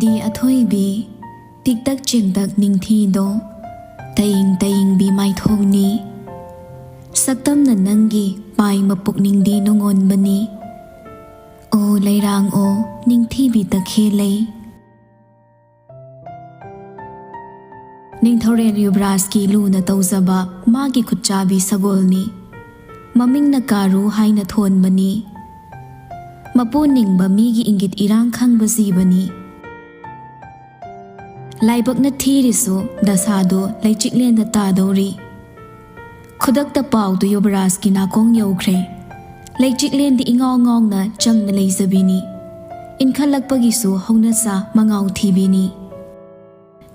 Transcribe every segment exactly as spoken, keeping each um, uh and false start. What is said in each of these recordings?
ꯑꯊꯣꯏꯕꯤ, ꯇꯤꯛꯇꯛ ꯆꯦꯡꯇꯛ ꯅꯤꯡꯊꯤꯗꯣ, ꯇꯌꯤꯡ ꯇꯌꯤꯡꯕꯤ ꯃꯥꯏꯊꯣꯡꯅꯤ꯫ ꯁꯛꯇꯝꯅ ꯅꯪꯒꯤ ꯄꯥꯏ ꯃꯄꯨꯛꯅꯤꯡꯗꯤ ꯅꯨꯡꯉꯣꯟꯕꯅꯤ꯫ ꯑꯣ ꯂꯩꯔꯥꯡ ꯑꯣ, ꯅꯤꯡꯊꯤꯕꯤ ꯇꯈꯦꯜꯂꯩ꯫ ꯅꯤꯡꯊꯧꯔꯦꯜ ꯌꯨꯕꯔꯥꯖꯀꯤ ꯂꯨꯅ ꯇꯧꯖꯕ ꯃꯥꯒꯤ ꯈꯨꯠꯆꯥꯕꯤ ꯁꯒꯣꯜꯅꯤ꯫ ꯃꯃꯤꯡꯅ ꯀꯥꯔꯨ ꯍꯥꯏꯅ ꯊꯣꯟꯕꯅꯤ꯫ ꯃꯄꯨ ꯅꯤꯡꯕ ꯃꯤꯒꯤ ꯏꯪꯒꯤꯠ ꯏꯔꯥꯡ ꯈꯪꯕ ꯖꯤꯕꯅꯤ꯫ ꯂꯥꯏꯕꯛꯅ ꯊꯤꯔꯤꯁꯨ ꯗꯁꯥꯗꯣ ꯂꯩꯆꯤꯛꯂꯦꯟꯗ ꯇꯥꯗꯧꯔꯤ꯫ ꯈꯨꯗꯛꯇ ꯄꯥꯎꯗꯨ ꯌꯨꯕꯔꯥꯖꯀꯤ ꯅꯥꯀꯣꯡ ꯌꯧꯈ꯭ꯔꯦ꯫ ꯂꯩꯆꯤꯛꯂꯦꯟꯗꯤ ꯏꯉꯥꯎ ꯉꯥꯎꯅ ꯆꯝꯅ ꯂꯩꯖꯕꯤꯅꯤ꯫ ꯏꯟꯈꯠꯂꯛꯄꯒꯤꯁꯨ ꯍꯧꯅꯁꯥ ꯃꯉꯥꯎ ꯊꯤꯕꯤꯅꯤ꯫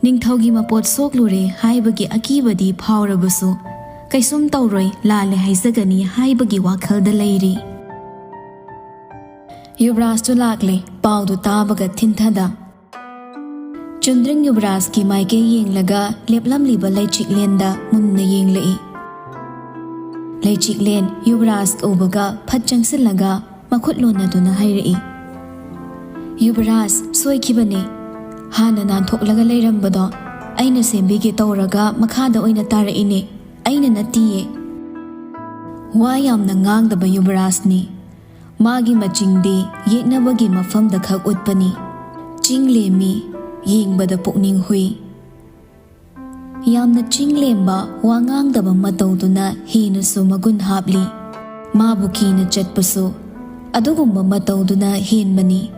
ꯅꯤꯡꯊꯧꯒꯤ ꯃꯄꯣꯠ ꯁꯣꯛꯂꯨꯔꯦ ꯍꯥꯏꯕꯒꯤ ꯑꯀꯤꯕꯗꯤ ꯐꯥꯎꯔꯕꯁꯨ, ꯀꯩꯁꯨꯝ ꯇꯧꯔꯣꯏ, ꯂꯥꯜꯂꯦ ꯍꯥꯏꯖꯒꯅꯤ ꯍꯥꯏꯕꯒꯤ ꯋꯥꯈꯜꯗ ꯂꯩꯔꯤ꯫ ꯌꯨꯕꯔꯥꯖꯇꯨ ꯂꯥꯛꯂꯦ, ꯄꯥꯎꯗꯨ ꯇꯥꯕꯒ ꯊꯤꯟꯊꯗ꯫ ꯆꯨꯟꯗ꯭ꯔꯤꯡ ꯌꯨꯕꯔꯥꯖꯀꯤ ꯃꯥꯏꯀꯩ ꯌꯦꯡꯂꯒ ꯂꯦꯞꯂꯝꯂꯤꯕ ꯂꯩꯆꯤꯛꯂꯦꯟꯗ ꯃꯨꯟꯅ ꯌꯦꯡꯂꯛꯏ꯫ ꯂꯩꯆꯤꯛꯂꯦꯟ ꯌꯨꯕꯔꯥꯖ ꯎꯕꯒ ꯐꯠ ꯆꯪꯁꯤꯜꯂꯒ ꯃꯈꯨꯠ ꯂꯣꯟꯅꯗꯨꯅ ꯍꯥꯏꯔꯛꯏ, "ꯌꯨꯕꯔꯥꯖ, ꯁꯣꯏꯈꯤꯕꯅꯦ꯫ ꯍꯥꯟꯅ ꯅꯥꯟꯊꯣꯛꯂꯒ ꯂꯩꯔꯝꯕꯗꯣ ꯑꯩꯅ ꯁꯦꯝꯕꯤꯒꯦ ꯇꯧꯔꯒ ꯃꯈꯥꯗ ꯑꯣꯏꯅ ꯇꯥꯔꯛꯏꯅꯦ, ꯑꯩꯅ ꯅꯠꯇꯤꯌꯦ꯫" ꯋꯥ ꯌꯥꯝꯅ ꯉꯥꯡꯗꯕ ꯌꯨꯕꯔꯥꯖꯅꯤ꯫ ꯃꯥꯒꯤ ꯃꯆꯤꯡꯗꯤ ꯌꯦꯛꯅꯕꯒꯤ ꯃꯐꯝꯗ ꯈꯛ ꯎꯠꯄꯅꯤ꯫ ꯆꯤꯡ ꯂꯦꯝꯃꯤ, ꯌꯦꯡꯕꯗ ꯄꯨꯛꯅꯤꯡ ꯍꯨꯏ꯫ ꯌꯥꯝꯅ ꯆꯤꯡ ꯂꯦꯝꯕ, ꯋꯥ ꯉꯥꯡꯗꯕ ꯃꯇꯧꯗꯨꯅ ꯍꯦꯟꯅꯁꯨ ꯃꯒꯨꯟ ꯍꯥꯞꯂꯤ꯫ ꯃꯥꯕꯨ ꯀꯤꯅ ꯆꯠꯄꯁꯨ ꯑꯗꯨꯒꯨꯝꯕ ꯃꯇꯧꯗꯨꯅ ꯍꯦꯟꯕꯅꯤ꯫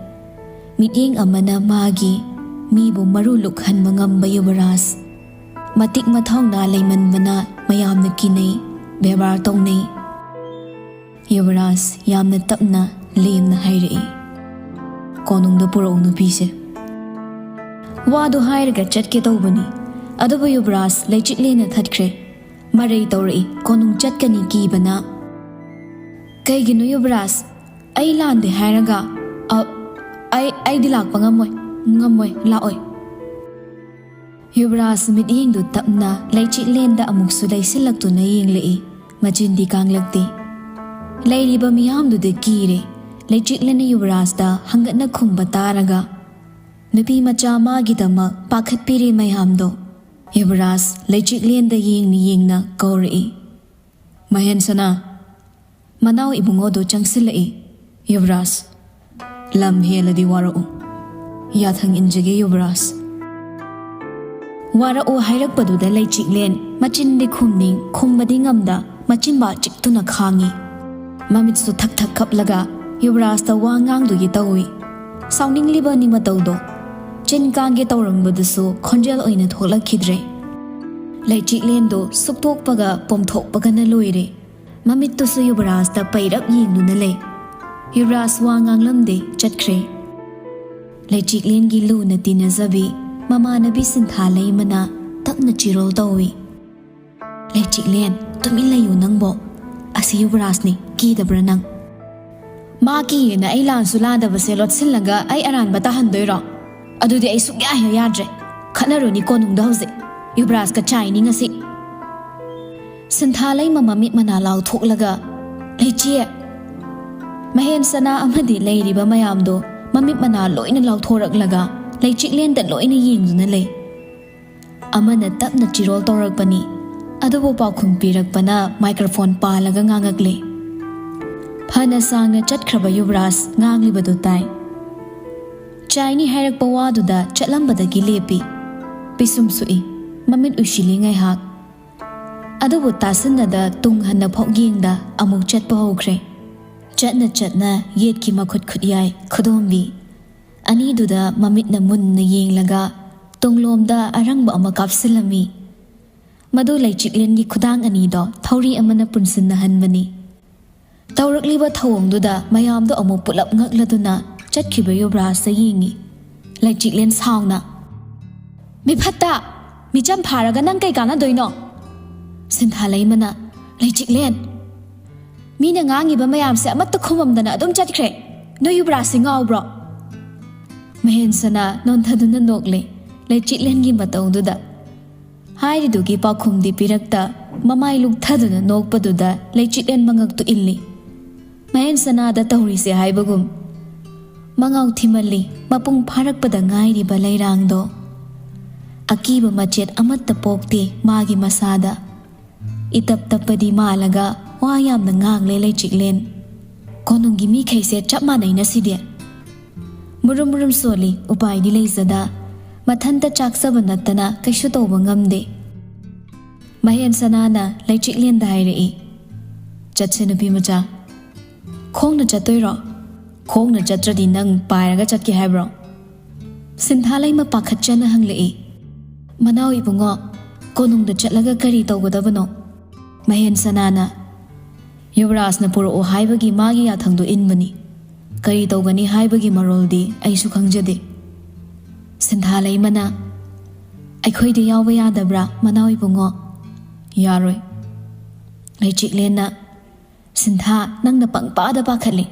ꯃꯤꯠꯌꯦꯡ ꯑꯃꯅ ꯃꯥꯒꯤ ꯃꯤꯕꯨ ꯃꯔꯨ ꯂꯨꯛꯍꯟꯕ ꯉꯝꯕ ꯌꯨꯕꯔꯥꯖ꯫ ꯃꯇꯤꯛ ꯃꯊꯧꯅꯥ ꯂꯩꯃꯟꯕꯅ ꯃꯌꯥꯝꯅ ꯀꯤꯅꯩ, ꯕꯦꯕꯥꯔ ꯇꯧꯅꯩ꯫ ꯌꯨꯕꯔꯥꯖ ꯌꯥꯝꯅ ꯇꯞꯅ, ꯂꯦꯝꯅ ꯍꯥꯏꯔꯛꯏ, "ꯀꯣꯅꯨꯡꯗ ꯄꯨꯔꯛꯎ ꯅꯨꯄꯤꯁꯦ꯫" ꯋꯥꯗꯨ ꯍꯥꯏꯔꯒ ꯆꯠꯀꯦ ꯇꯧꯕꯅꯤ, ꯑꯗꯨꯕꯨ ꯌꯨꯕꯔꯥꯖ ꯂꯩꯆꯤꯛꯂꯦꯟꯅ ꯊꯠꯈ꯭ꯔꯦ꯫ ꯃꯔꯩ ꯇꯧꯔꯛꯏ, ꯀꯣꯅꯨꯡ ꯆꯠꯀꯅꯤ ꯀꯤꯕꯅ꯫ "ꯀꯩꯒꯤꯅꯣ ꯌꯨꯕꯔꯥꯖ? ꯑꯩ ꯂꯥꯟꯗꯦ ꯍꯥꯏꯔꯒ?" "ꯑ, ꯑꯩ, ꯑꯩꯗꯤ ꯂꯥꯛꯄ ꯉꯝꯃꯣꯏ, ꯉꯝꯃꯣꯏ, ꯂꯥꯛꯑꯣꯏ꯫" ꯌꯨꯕꯔꯥꯖ ꯃꯤꯠꯌꯦꯡꯗꯨ ꯇꯞꯅ ꯂꯩꯆꯤꯛꯂꯦꯟꯗ ꯑꯃꯨꯛꯁꯨ ꯂꯩꯁꯤꯜꯂꯛꯇꯨꯅ ꯌꯦꯡꯂꯛꯏ꯫ ꯃꯆꯤꯟꯗꯤ ꯀꯥꯡꯂꯛꯇꯦ꯫ ꯂꯩꯔꯤꯕ ꯃꯤꯌꯥꯝꯗꯨꯗꯤ ꯀꯤꯔꯦ꯫ ꯂꯩꯆꯤꯛꯂꯦꯟꯅ ꯌꯨꯕꯔꯥꯖꯇ ꯍꯪꯒꯠꯅ ꯈꯨꯝꯕ ꯇꯥꯔꯒ, ꯅꯨꯄꯤ ꯃꯆꯥ ꯃꯥꯒꯤꯗꯃꯛ ꯄꯥꯈꯠꯄꯤꯔꯤ ꯃꯌꯥꯝꯗꯣ ꯌꯨꯕꯔꯥꯖ ꯂꯩꯆꯤꯛꯂꯦꯟꯗ ꯌꯦꯡꯅ ꯌꯦꯡꯅ ꯀꯧꯔꯛꯏ꯫ "ꯃꯍꯦꯟꯁꯅꯥ, ꯃꯅꯥꯎ ꯏꯕꯨꯡꯉꯣꯗꯣ ꯆꯪꯁꯤꯜꯂꯛꯏ꯫ ꯌꯨꯕꯔꯥꯖ, ꯂꯝ ꯍꯦꯜꯂꯗꯤ ꯋꯥꯔꯛꯎ꯫ ꯌꯥꯊꯪ ꯏꯟꯖꯒꯦ ꯌꯨꯕꯔꯥꯖ꯫" ꯋꯥꯔꯛꯎ ꯍꯥꯏꯔꯛꯄꯗꯨꯗ ꯂꯩꯆꯤꯛꯂꯦꯟ ꯃꯆꯤꯟꯗꯤ ꯈꯨꯝꯅꯤꯡ ꯈꯨꯝꯕꯗꯤ ꯉꯝꯗ ꯃꯆꯤꯟꯕꯥ ꯆꯤꯛꯇꯨꯅ ꯈꯥꯡꯉꯤ꯫ ꯃꯃꯤꯠꯁꯨ ꯊꯛ ꯊꯛ ꯀꯞꯂꯒ ꯌꯨꯕꯔꯥꯖꯇ ꯋꯥ ꯉꯥꯡꯗꯨꯒꯤ ꯇꯧꯏ꯫ ꯁꯥꯎꯅꯤꯡꯂꯤꯕꯅꯤ ꯃꯇꯧꯗꯣ꯫ ꯆꯤꯟ ꯀꯥꯡꯒꯦ ꯇꯧꯔꯝꯕꯗꯨꯁꯨ ꯈꯣꯟꯖꯦꯜ ꯑꯣꯏꯅ ꯊꯣꯛꯂꯛꯈꯤꯗ꯭ꯔꯦ꯫ ꯂꯩꯆꯤꯛꯂꯦꯟꯗꯣ ꯁꯨꯛꯇꯣꯛꯄꯒ ꯄꯣꯝꯊꯣꯛꯄꯒꯅ ꯂꯣꯏꯔꯦ꯫ ꯃꯃꯤꯠꯇꯨꯁꯨ ꯌꯨꯕꯔꯥꯖꯇ ꯄꯩꯔꯞ ꯌꯦꯡꯗꯨꯅ ꯂꯩ꯫ ꯌꯨꯕꯔꯥꯖ ꯋꯥ ꯉꯥꯡꯂꯝꯗꯦ, ꯆꯠꯈ꯭ꯔꯦ꯫ ꯂꯩꯆꯤꯛꯂꯦꯟꯒꯤ ꯂꯨꯅ ꯇꯤꯟꯅꯖꯕꯤ ꯃꯃꯥꯟꯅꯕꯤ ꯁꯤꯟꯊꯥ ꯂꯩꯃꯅ ꯇꯞꯅ ꯆꯤꯔꯣꯜ ꯇꯧꯏ꯫ "ꯂꯩꯆꯤꯛꯂꯦꯟ, ꯇꯨꯃꯤꯟ ꯂꯩꯌꯨ ꯅꯪꯕꯣ꯫ ꯑꯁꯤ ꯌꯨꯕꯔꯥꯖꯅꯤ, ꯀꯤꯗꯕ꯭ꯔꯥ ꯅꯪ?" "ꯃꯥ ꯀꯤꯌꯦꯅ ꯑꯩ ꯂꯥꯟꯁꯨ ꯂꯥꯟꯗꯕꯁꯦ ꯂꯣꯠꯁꯤꯜꯂꯒ ꯑꯩ ꯑꯔꯥꯟꯕ ꯇꯥꯍꯟꯗꯣꯏꯔꯣ? ꯑꯗꯨꯗꯤ ꯑꯩ ꯁꯨꯛꯌꯥ ꯍꯦꯛ ꯌꯥꯗ꯭ꯔꯦ꯫ ꯈꯠꯅꯔꯨꯅꯤ ꯀꯣꯅꯨꯡꯗ ꯍꯧꯖꯤꯛ꯫ ꯌꯨꯕꯔꯥꯖꯀ ꯆꯥꯏꯅꯤ ꯉꯁꯤ꯫" ꯁꯤꯟꯊꯥ ꯂꯩꯃ ꯃꯃꯤꯠ ꯃꯅꯥ ꯂꯥꯎꯊꯣꯛꯂꯒ, "ꯂꯩꯆꯦ!" ꯃꯍꯦꯟ ꯁꯅꯥ ꯑꯃꯗꯤ ꯂꯩꯔꯤꯕ ꯃꯌꯥꯝꯗꯣ ꯃꯃꯤꯠ ꯃꯅꯥ ꯂꯣꯏꯅ ꯂꯥꯎꯊꯣꯔꯛꯂꯒ ꯂꯩꯆꯤꯛꯂꯦꯟꯗ ꯂꯣꯏꯅ ꯌꯦꯡꯗꯨꯅ ꯂꯩ꯫ ꯑꯃꯅ ꯇꯞꯅ ꯆꯤꯔꯣꯜ ꯇꯧꯔꯛꯄꯅꯤ, ꯑꯗꯨꯕꯨ ꯄꯥꯎꯈꯨꯝ ꯄꯤꯔꯛꯄꯅ ꯃꯥꯏꯀ꯭ꯔꯣꯐꯣꯟ ꯄꯥꯜꯂꯒ ꯉꯥꯡꯉꯛꯂꯦ꯫ ꯐꯅ ꯁꯥꯡꯅ ꯆꯠꯈ꯭ꯔꯕ ꯌꯨꯕꯔꯥꯖ ꯉꯥꯡꯂꯤꯕꯗꯨ ꯇꯥꯏ꯫ ꯆꯥꯏꯅꯤ ꯍꯥꯏꯔꯛꯄ ꯋꯥꯗꯨꯗ ꯆꯠꯂꯝꯕꯗꯒꯤ ꯂꯦꯞꯄꯤ꯫ ꯄꯤꯁꯨꯝ ꯁꯨꯛꯏ, ꯃꯃꯤꯠ ꯎꯏꯁꯤꯜꯂꯤ ꯉꯥꯏꯍꯥꯛ꯫ ꯑꯗꯨꯕꯨ ꯇꯥꯁꯤꯟꯅꯗ ꯇꯨꯡ ꯍꯟꯅ ꯐꯥꯎ ꯌꯦꯡꯗ ꯑꯃꯨꯛ ꯆꯠꯄ ꯍꯧꯈ꯭ꯔꯦ꯫ ꯆꯠꯅ ꯆꯠꯅ ꯌꯦꯠꯀꯤ ꯃꯈꯨꯠ ꯈꯨꯠꯌꯥꯏ ꯈꯨꯗꯣꯝꯕꯤ ꯑꯅꯤꯗꯨꯗ ꯃꯃꯤꯠꯅ ꯃꯨꯟꯅ ꯌꯦꯡꯂꯒ ꯇꯨꯡꯂꯣꯝꯗ ꯑꯔꯪꯕ ꯑꯃ ꯀꯥꯞꯁꯤꯜꯂꯝꯃꯤ꯫ ꯃꯗꯨ ꯂꯩꯆꯤꯛꯂꯦꯟꯒꯤ ꯈꯨꯗꯥꯡ ꯑꯅꯤꯗꯣ ꯊꯧꯔꯤ ꯑꯃꯅ ꯄꯨꯟꯁꯤꯟꯅꯍꯟꯕꯅꯤ꯫ ꯇꯧꯔꯛꯂꯤꯕ ꯊꯧꯑꯣꯡꯗꯨꯗ ꯃꯌꯥꯝꯗꯣ ꯑꯃꯨꯛ ꯄꯨꯂꯞ ꯉꯛꯂꯗꯨꯅ ꯆꯠꯈꯤꯕ ꯌꯨꯕꯔꯥꯖꯇ ꯌꯦꯡꯉꯤ꯫ ꯂꯩꯆꯤꯛꯂꯦꯟ ꯁꯥꯎꯅ, "ꯃꯤꯐꯠꯇ! ꯃꯤꯆꯝ ꯐꯥꯔꯒ ꯅꯪ ꯀꯩ ꯀꯥꯟꯅꯗꯣꯏꯅꯣ?" ꯁꯤꯟꯊꯥ ꯂꯩꯃꯅ, "ꯂꯩꯆꯤꯛꯂꯦꯟ! ꯃꯤꯅ ꯉꯥꯡꯉꯤꯕ ꯃꯌꯥꯝꯁꯦ ꯑꯃꯠꯇ ꯈꯨꯝꯃꯝꯗꯅ ꯑꯗꯨꯝ ꯆꯠꯈ꯭ꯔꯦ꯫ ꯅꯣꯏ ꯌꯨꯕꯔꯥꯖꯁꯤ ꯉꯥꯎꯕ꯭ꯔꯣ?" ꯃꯍꯦꯟꯁꯅꯥ ꯅꯣꯟꯊꯗꯨꯅ ꯅꯣꯛꯂꯦ ꯂꯩꯆꯤꯛꯂꯦꯟꯒꯤ ꯃꯇꯧꯗꯨꯗ꯫ ꯍꯥꯏꯔꯤꯗꯨꯒꯤ ꯄꯥꯎꯈꯨꯝꯗꯤ ꯄꯤꯔꯛꯇ ꯃꯃꯥꯏ ꯂꯨꯛꯊꯗꯨꯅ ꯅꯣꯛꯄꯗꯨꯗ ꯂꯩꯆꯤꯛꯂꯦꯟ ꯃꯉꯛꯇꯨ ꯏꯜꯂꯤ꯫ ꯃꯍꯦꯟ ꯁꯅꯥꯗ ꯇꯧꯔꯤꯁꯦ ꯍꯥꯏꯕꯒꯨꯝ꯫ ꯃꯉꯥꯎ ꯊꯤꯃꯜꯂꯤ, ꯃꯄꯨꯡ ꯐꯥꯔꯛꯄꯗ ꯉꯥꯏꯔꯤꯕ ꯂꯩꯔꯥꯡꯗꯣ꯫ ꯑꯀꯤꯕ ꯃꯆꯦꯠ ꯑꯃꯠꯇ ꯄꯣꯛꯇꯦ ꯃꯥꯒꯤ ꯃꯁꯥꯗ꯫ ꯏꯇꯞ ꯇꯞꯄꯗꯤ ꯃꯥꯜꯂꯒ ꯋꯥ ꯌꯥꯝꯅ ꯉꯥꯡꯂꯦ ꯂꯩꯆꯤꯛꯂꯦꯟ꯫ "ꯀꯣꯅꯨꯡꯒꯤ ꯃꯤꯈꯩꯁꯦ ꯆꯞ ꯃꯥꯟꯅꯩꯅ ꯁꯤꯗꯤ꯫ ꯃꯨꯔꯨꯝ ꯃꯨꯔꯨꯝ ꯁꯣꯜꯂꯤ, ꯎꯄꯥꯏꯗꯤ ꯂꯩꯖꯗ꯫ ꯃꯊꯟꯇ ꯆꯥꯛꯆꯕ ꯅꯠꯇꯅ ꯀꯩꯁꯨ ꯇꯧꯕ ꯉꯝꯗꯦ"꯫ ꯃꯍꯦꯟ ꯁꯅꯥꯅ ꯂꯩꯆꯤꯛꯂꯦꯟꯗ ꯍꯥꯏꯔꯛꯏ, "ꯆꯠꯁꯦ ꯅꯨꯄꯤ ꯃꯆꯥ꯫ ꯈꯣꯡꯅ ꯆꯠꯇꯣꯏꯔꯣ? ꯈꯣꯡꯅ ꯆꯠꯇ꯭ꯔꯗꯤ ꯅꯪ ꯄꯥꯏꯔꯒ ꯆꯠꯀꯦ ꯍꯥꯏꯕ꯭ꯔꯣ?" ꯁꯤꯟꯊꯥꯂꯩꯃ ꯄꯥꯈꯠꯆꯅ ꯍꯪꯂꯛꯏ, "ꯃꯅꯥꯎ ꯏꯕꯨꯡꯉꯣ, ꯀꯣꯅꯨꯡꯗ ꯆꯠꯂꯒ ꯀꯔꯤ ꯇꯧꯒꯗꯕꯅꯣ?" ꯃꯍꯦꯟ ꯁꯅꯥꯅ, "ꯌꯨꯕꯔꯥꯖꯅ ꯄꯨꯔꯛꯑꯣ ꯍꯥꯏꯕꯒꯤ ꯃꯥꯒꯤ ꯌꯥꯊꯪꯗꯣ ꯏꯟꯕꯅꯤ꯫ ꯀꯔꯤ ꯇꯧꯒꯅꯤ ꯍꯥꯏꯕꯒꯤ ꯃꯔꯣꯜꯗꯤ ꯑꯩꯁꯨ ꯈꯪꯖꯗꯦ"꯫ ꯁꯤꯟꯊꯥꯂꯩꯃꯅ, "ꯑꯩꯈꯣꯏꯗ ꯌꯥꯎꯕ ꯌꯥꯗꯕ꯭ꯔꯥ ꯃꯅꯥꯎ ꯏꯕꯨꯡꯉꯣ?" "ꯌꯥꯔꯣꯏ"꯫ ꯂꯩꯆꯤꯛꯂꯦꯟꯅ, "ꯁꯤꯟꯊꯥ, ꯅꯪꯅ ꯄꯪꯄꯥꯗ ꯄꯥꯈꯠꯂꯤ꯫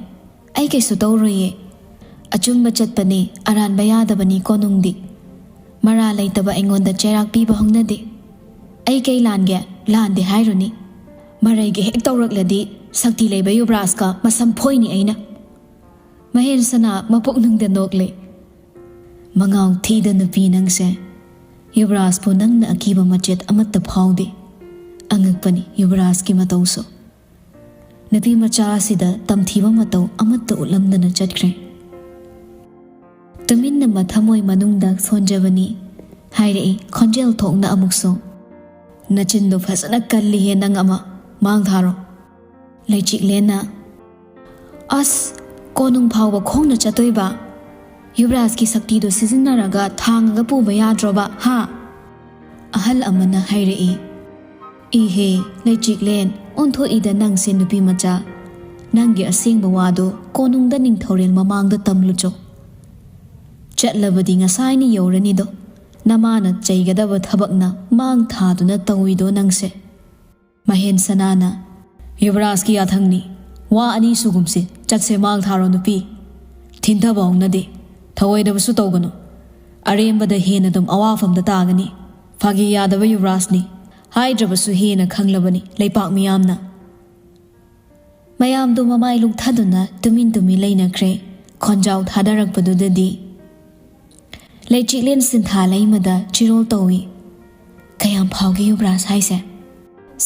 ꯑꯩ ꯀꯩꯁꯨ ꯇꯧꯔꯣꯏꯌꯦ꯫ ꯑꯆꯨꯝꯕ ꯆꯠꯄꯅꯤ, ꯑꯔꯥꯟꯕ ꯌꯥꯗꯕꯅꯤ ꯀꯣꯅꯨꯡꯗꯤ꯫ ꯃꯔꯥ ꯂꯩꯇꯕ ꯑꯩꯉꯣꯟꯗ ꯆꯩꯔꯥꯛ ꯄꯤꯕ ꯍꯧꯅꯗꯦ꯫ ꯑꯩ ꯀꯩ ꯂꯥꯟꯒꯦ? ꯂꯥꯟꯗꯦ ꯍꯥꯏꯔꯨꯅꯤ꯫ ꯃꯔꯩꯒ ꯍꯦꯛ ꯇꯧꯔꯛꯂꯗꯤ ꯁꯛꯇꯤ ꯂꯩꯕ ꯌꯨꯕꯔꯥꯖꯀ ꯃꯁꯝ ꯐꯣꯏꯅꯤ ꯑꯩꯅ"꯫ ꯃꯍꯦꯟ ꯁꯅꯥ ꯃꯄꯨꯛꯅꯨꯡꯗ ꯅꯣꯛꯂꯦ꯫ "ꯃꯉꯥꯎ ꯊꯤꯗ ꯅꯨꯄꯤ ꯅꯪꯁꯦ꯫ ꯌꯨꯕꯔꯥꯖꯄꯨ ꯅꯪꯅ ꯑꯀꯤꯕ ꯃꯆꯦꯠ ꯑꯃꯠꯇ ꯐꯥꯎꯗꯦ꯫ ꯑꯉꯛꯄꯅꯤ ꯌꯨꯕꯔꯥꯖꯀꯤ ꯃꯇꯧꯁꯨ"꯫ ꯅꯨꯄꯤ ꯃꯆꯥ ꯑꯁꯤꯗ ꯇꯝꯊꯤꯕ ꯃꯇꯧ ꯑꯃꯠꯇ ꯎꯠꯂꯝꯗꯅ ꯆꯠꯈ꯭ꯔꯦ꯫ "ꯇꯨꯃꯤꯟꯅ ꯃꯊꯃꯣꯏ ꯃꯅꯨꯡꯗ ꯁꯣꯟꯖꯕꯅꯤ", ꯍꯥꯏꯔꯛꯏ ꯈꯣꯟꯖꯦꯜ ꯊꯣꯛꯅ ꯑꯃꯨꯛꯁꯨ꯫ "ꯅꯆꯤꯟꯗꯣ ꯐꯖꯅ ꯀꯜꯂꯤꯍꯦ ꯅꯪ ꯑꯃ, ꯃꯥꯡ ꯊꯥꯔꯣ"꯫ ꯂꯩꯆꯤꯛꯂꯦꯟꯅ, "ꯑꯁ, ꯀꯣꯅꯨꯡ ꯐꯥꯎꯕ ꯈꯣꯡꯅ ꯆꯠꯇꯣꯏꯕ? ꯌꯨꯕꯔꯥꯖꯀꯤ ꯁꯛꯇꯤꯗꯣ ꯁꯤꯖꯤꯟꯅꯔꯒ ꯊꯥꯡꯉꯒ ꯄꯨꯕ ꯌꯥꯗ꯭ꯔꯣꯕ, ꯍꯥ?" ꯑꯍꯜ ꯑꯃꯅ ꯍꯥꯏꯔꯛꯏ꯫ "ꯏꯍꯦ, ꯂꯩꯆꯤꯛꯂꯦꯟ, ꯑꯣꯟꯊꯣꯛꯏꯗ ꯅꯪꯁꯦ ꯅꯨꯄꯤ ꯃꯆꯥ꯫ ꯅꯪꯒꯤ ꯑꯁꯦꯡꯕ ꯋꯥꯗꯣ ꯀꯣꯅꯨꯡꯗ ꯅꯤꯡꯊꯧꯔꯦꯜ ꯃꯃꯥꯡꯗ ꯇꯝꯂꯨꯆꯣ꯫ ꯆꯠꯂꯕꯗꯤ ꯉꯁꯥꯏꯅ ꯌꯧꯔꯅꯤꯗꯣ꯫ ꯅꯃꯥꯅ ꯆꯩꯒꯗꯕ ꯊꯕꯛꯅ ꯃꯥꯡ ꯊꯥꯗꯨꯅ ꯇꯧꯏꯗꯣ ꯅꯪꯁꯦ"꯫ ꯃꯍꯦꯟ ꯁꯅꯥꯅ, "ꯌꯨꯕꯔꯥꯖꯀꯤ ꯌꯥꯊꯪꯅꯤ꯫ ꯋꯥ ꯑꯅꯤ ꯁꯨꯒꯨꯝꯁꯤ꯫ ꯆꯠꯁꯦ ꯃꯥꯡ ꯊꯥꯔꯣ ꯅꯨꯄꯤ꯫ ꯊꯤꯟꯊꯕ ꯍꯧꯅꯗꯦ꯫ ꯊꯧꯑꯣꯏꯗꯕꯁꯨ ꯇꯧꯒꯅꯨ꯫ ꯑꯔꯦꯝꯕꯗ ꯍꯦꯟꯅ ꯑꯗꯨꯝ ꯑꯋꯥꯐꯝꯗ ꯇꯥꯒꯅꯤ꯫ ꯐꯥꯒꯤ ꯌꯥꯗꯕ ꯌꯨꯕꯔꯥꯖꯅꯤ꯫ ꯍꯥꯏꯗ꯭ꯔꯕꯁꯨ ꯍꯦꯟꯅ ꯈꯪꯂꯕꯅꯤ ꯂꯩꯄꯥꯛ ꯃꯤꯌꯥꯝꯅ"꯫ ꯃꯌꯥꯝꯗꯨ ꯃꯃꯥꯏ ꯂꯨꯛꯊꯗꯨꯅ ꯇꯨꯃꯤꯟ ꯇꯨꯃꯤꯟ ꯂꯩꯅꯈ꯭ꯔꯦ꯫ ꯈꯣꯟꯖꯥꯎ ꯊꯥꯗꯔꯛꯄꯗꯨꯗꯗꯤ ꯂꯩꯆꯤꯛꯂꯦꯟ ꯁꯤꯟꯊꯥ ꯂꯩꯃꯗ ꯆꯤꯔꯣꯜ ꯇꯧꯏ꯫ "ꯀꯌꯥꯝ ꯐꯥꯎꯒꯦ ꯌꯨꯕꯔꯥꯖ ꯍꯥꯏꯁꯦ?"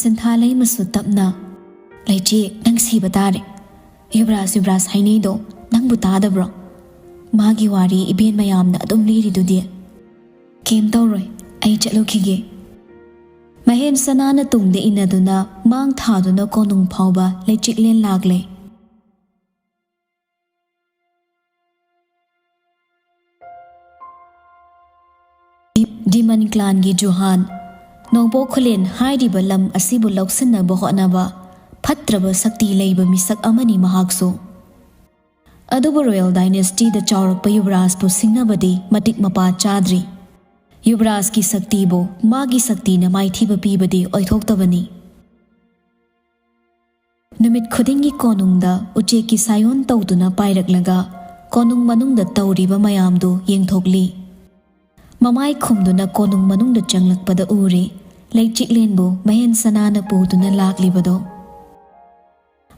ꯁꯤꯟꯊꯥ ꯂꯩꯃꯁꯨ ꯇꯞꯅ, "ꯂꯩꯆꯦ, ꯅꯪ ꯁꯤꯕ ꯇꯥꯔꯦ꯫ ꯌꯨꯕꯔꯥꯖ, ꯌꯨꯕꯔꯥꯖ ꯍꯥꯏꯅꯩꯗꯣ ꯅꯪꯕꯨ ꯇꯥꯗꯕ꯭ꯔꯣ? ꯃꯥꯒꯤ ꯋꯥꯔꯤ ꯏꯕꯦꯟ ꯃꯌꯥꯝꯅ ꯑꯗꯨꯝ ꯂꯤꯔꯤꯗꯨꯗꯤ?" "ꯀꯩꯝ ꯇꯧꯔꯣꯏ, ꯑꯩ ꯆꯠꯂꯨꯈꯤꯒꯦ"꯫ ꯃꯍꯦꯟ ꯁꯅꯥꯅ ꯇꯨꯡꯗ ꯏꯟꯅꯗꯨꯅ ꯃꯥꯡ ꯊꯥꯗꯨꯅ ꯀꯣꯅꯨꯡ ꯐꯥꯎꯕ ꯂꯩꯆꯤꯛꯂꯦꯟ ꯂꯥꯛꯂꯦ꯫ ꯗꯤ-, ꯗꯤꯃꯟ ꯀ꯭ꯂꯥꯟꯒꯤ ꯖꯨꯍꯥꯟ꯫ ꯅꯣꯡꯄꯣꯛ ꯈꯨꯂꯦꯟ ꯍꯥꯏꯔꯤꯕ ꯂꯝ ꯑꯁꯤꯕꯨ ꯂꯧꯁꯤꯟꯅꯕ ꯍꯣꯠꯅꯕ ꯐꯠꯇ꯭ꯔꯕ ꯁꯛꯇꯤ ꯂꯩꯕ ꯃꯤꯁꯛ ꯑꯃꯅꯤ ꯃꯍꯥꯛꯁꯨ꯫ ꯑꯗꯨꯕꯨ ꯔꯣꯌꯦꯜ ꯗꯥꯏꯅꯦꯁꯇꯤꯗ ꯆꯥꯎꯔꯛꯄ ꯌꯨꯕꯔꯥꯖꯄꯨ ꯁꯤꯡꯅꯕꯗꯤ ꯃꯇꯤꯛ ꯃꯄꯥ ꯆꯥꯗ꯭ꯔꯤ꯫ ꯌꯨꯕꯔꯥꯖꯀꯤ ꯁꯛꯇꯤꯕꯨ ꯃꯥꯒꯤ ꯁꯛꯇꯤꯅ ꯃꯥꯏꯊꯤꯕ ꯄꯤꯕꯗꯤ ꯑꯣꯏꯊꯣꯛꯇꯕꯅꯤ꯫ ꯅꯨꯃꯤꯠ ꯈꯨꯗꯤꯡꯒꯤ ꯀꯣꯅꯨꯡꯗ ꯎꯆꯦꯛꯀꯤ ꯁꯥꯌꯣꯟ ꯇꯧꯗꯨꯅ ꯄꯥꯏꯔꯛꯂꯒ ꯀꯣꯅꯨꯡ ꯃꯅꯨꯡꯗ ꯇꯧꯔꯤꯕ ꯃꯌꯥꯝꯗꯨ ꯌꯦꯡꯊꯣꯛꯂꯤ꯫ ꯃꯃꯥꯏ ꯈꯨꯝꯗꯨꯅ ꯀꯣꯅꯨꯡ ꯃꯅꯨꯡꯗ ꯆꯪꯂꯛꯄꯗ ꯎꯔꯦ ꯂꯩꯆꯤꯛꯂꯦꯟꯕꯨ ꯃꯍꯦꯟ ꯁꯅꯥꯅ ꯄꯨꯗꯨꯅ ꯂꯥꯛꯂꯤꯕꯗꯣ꯫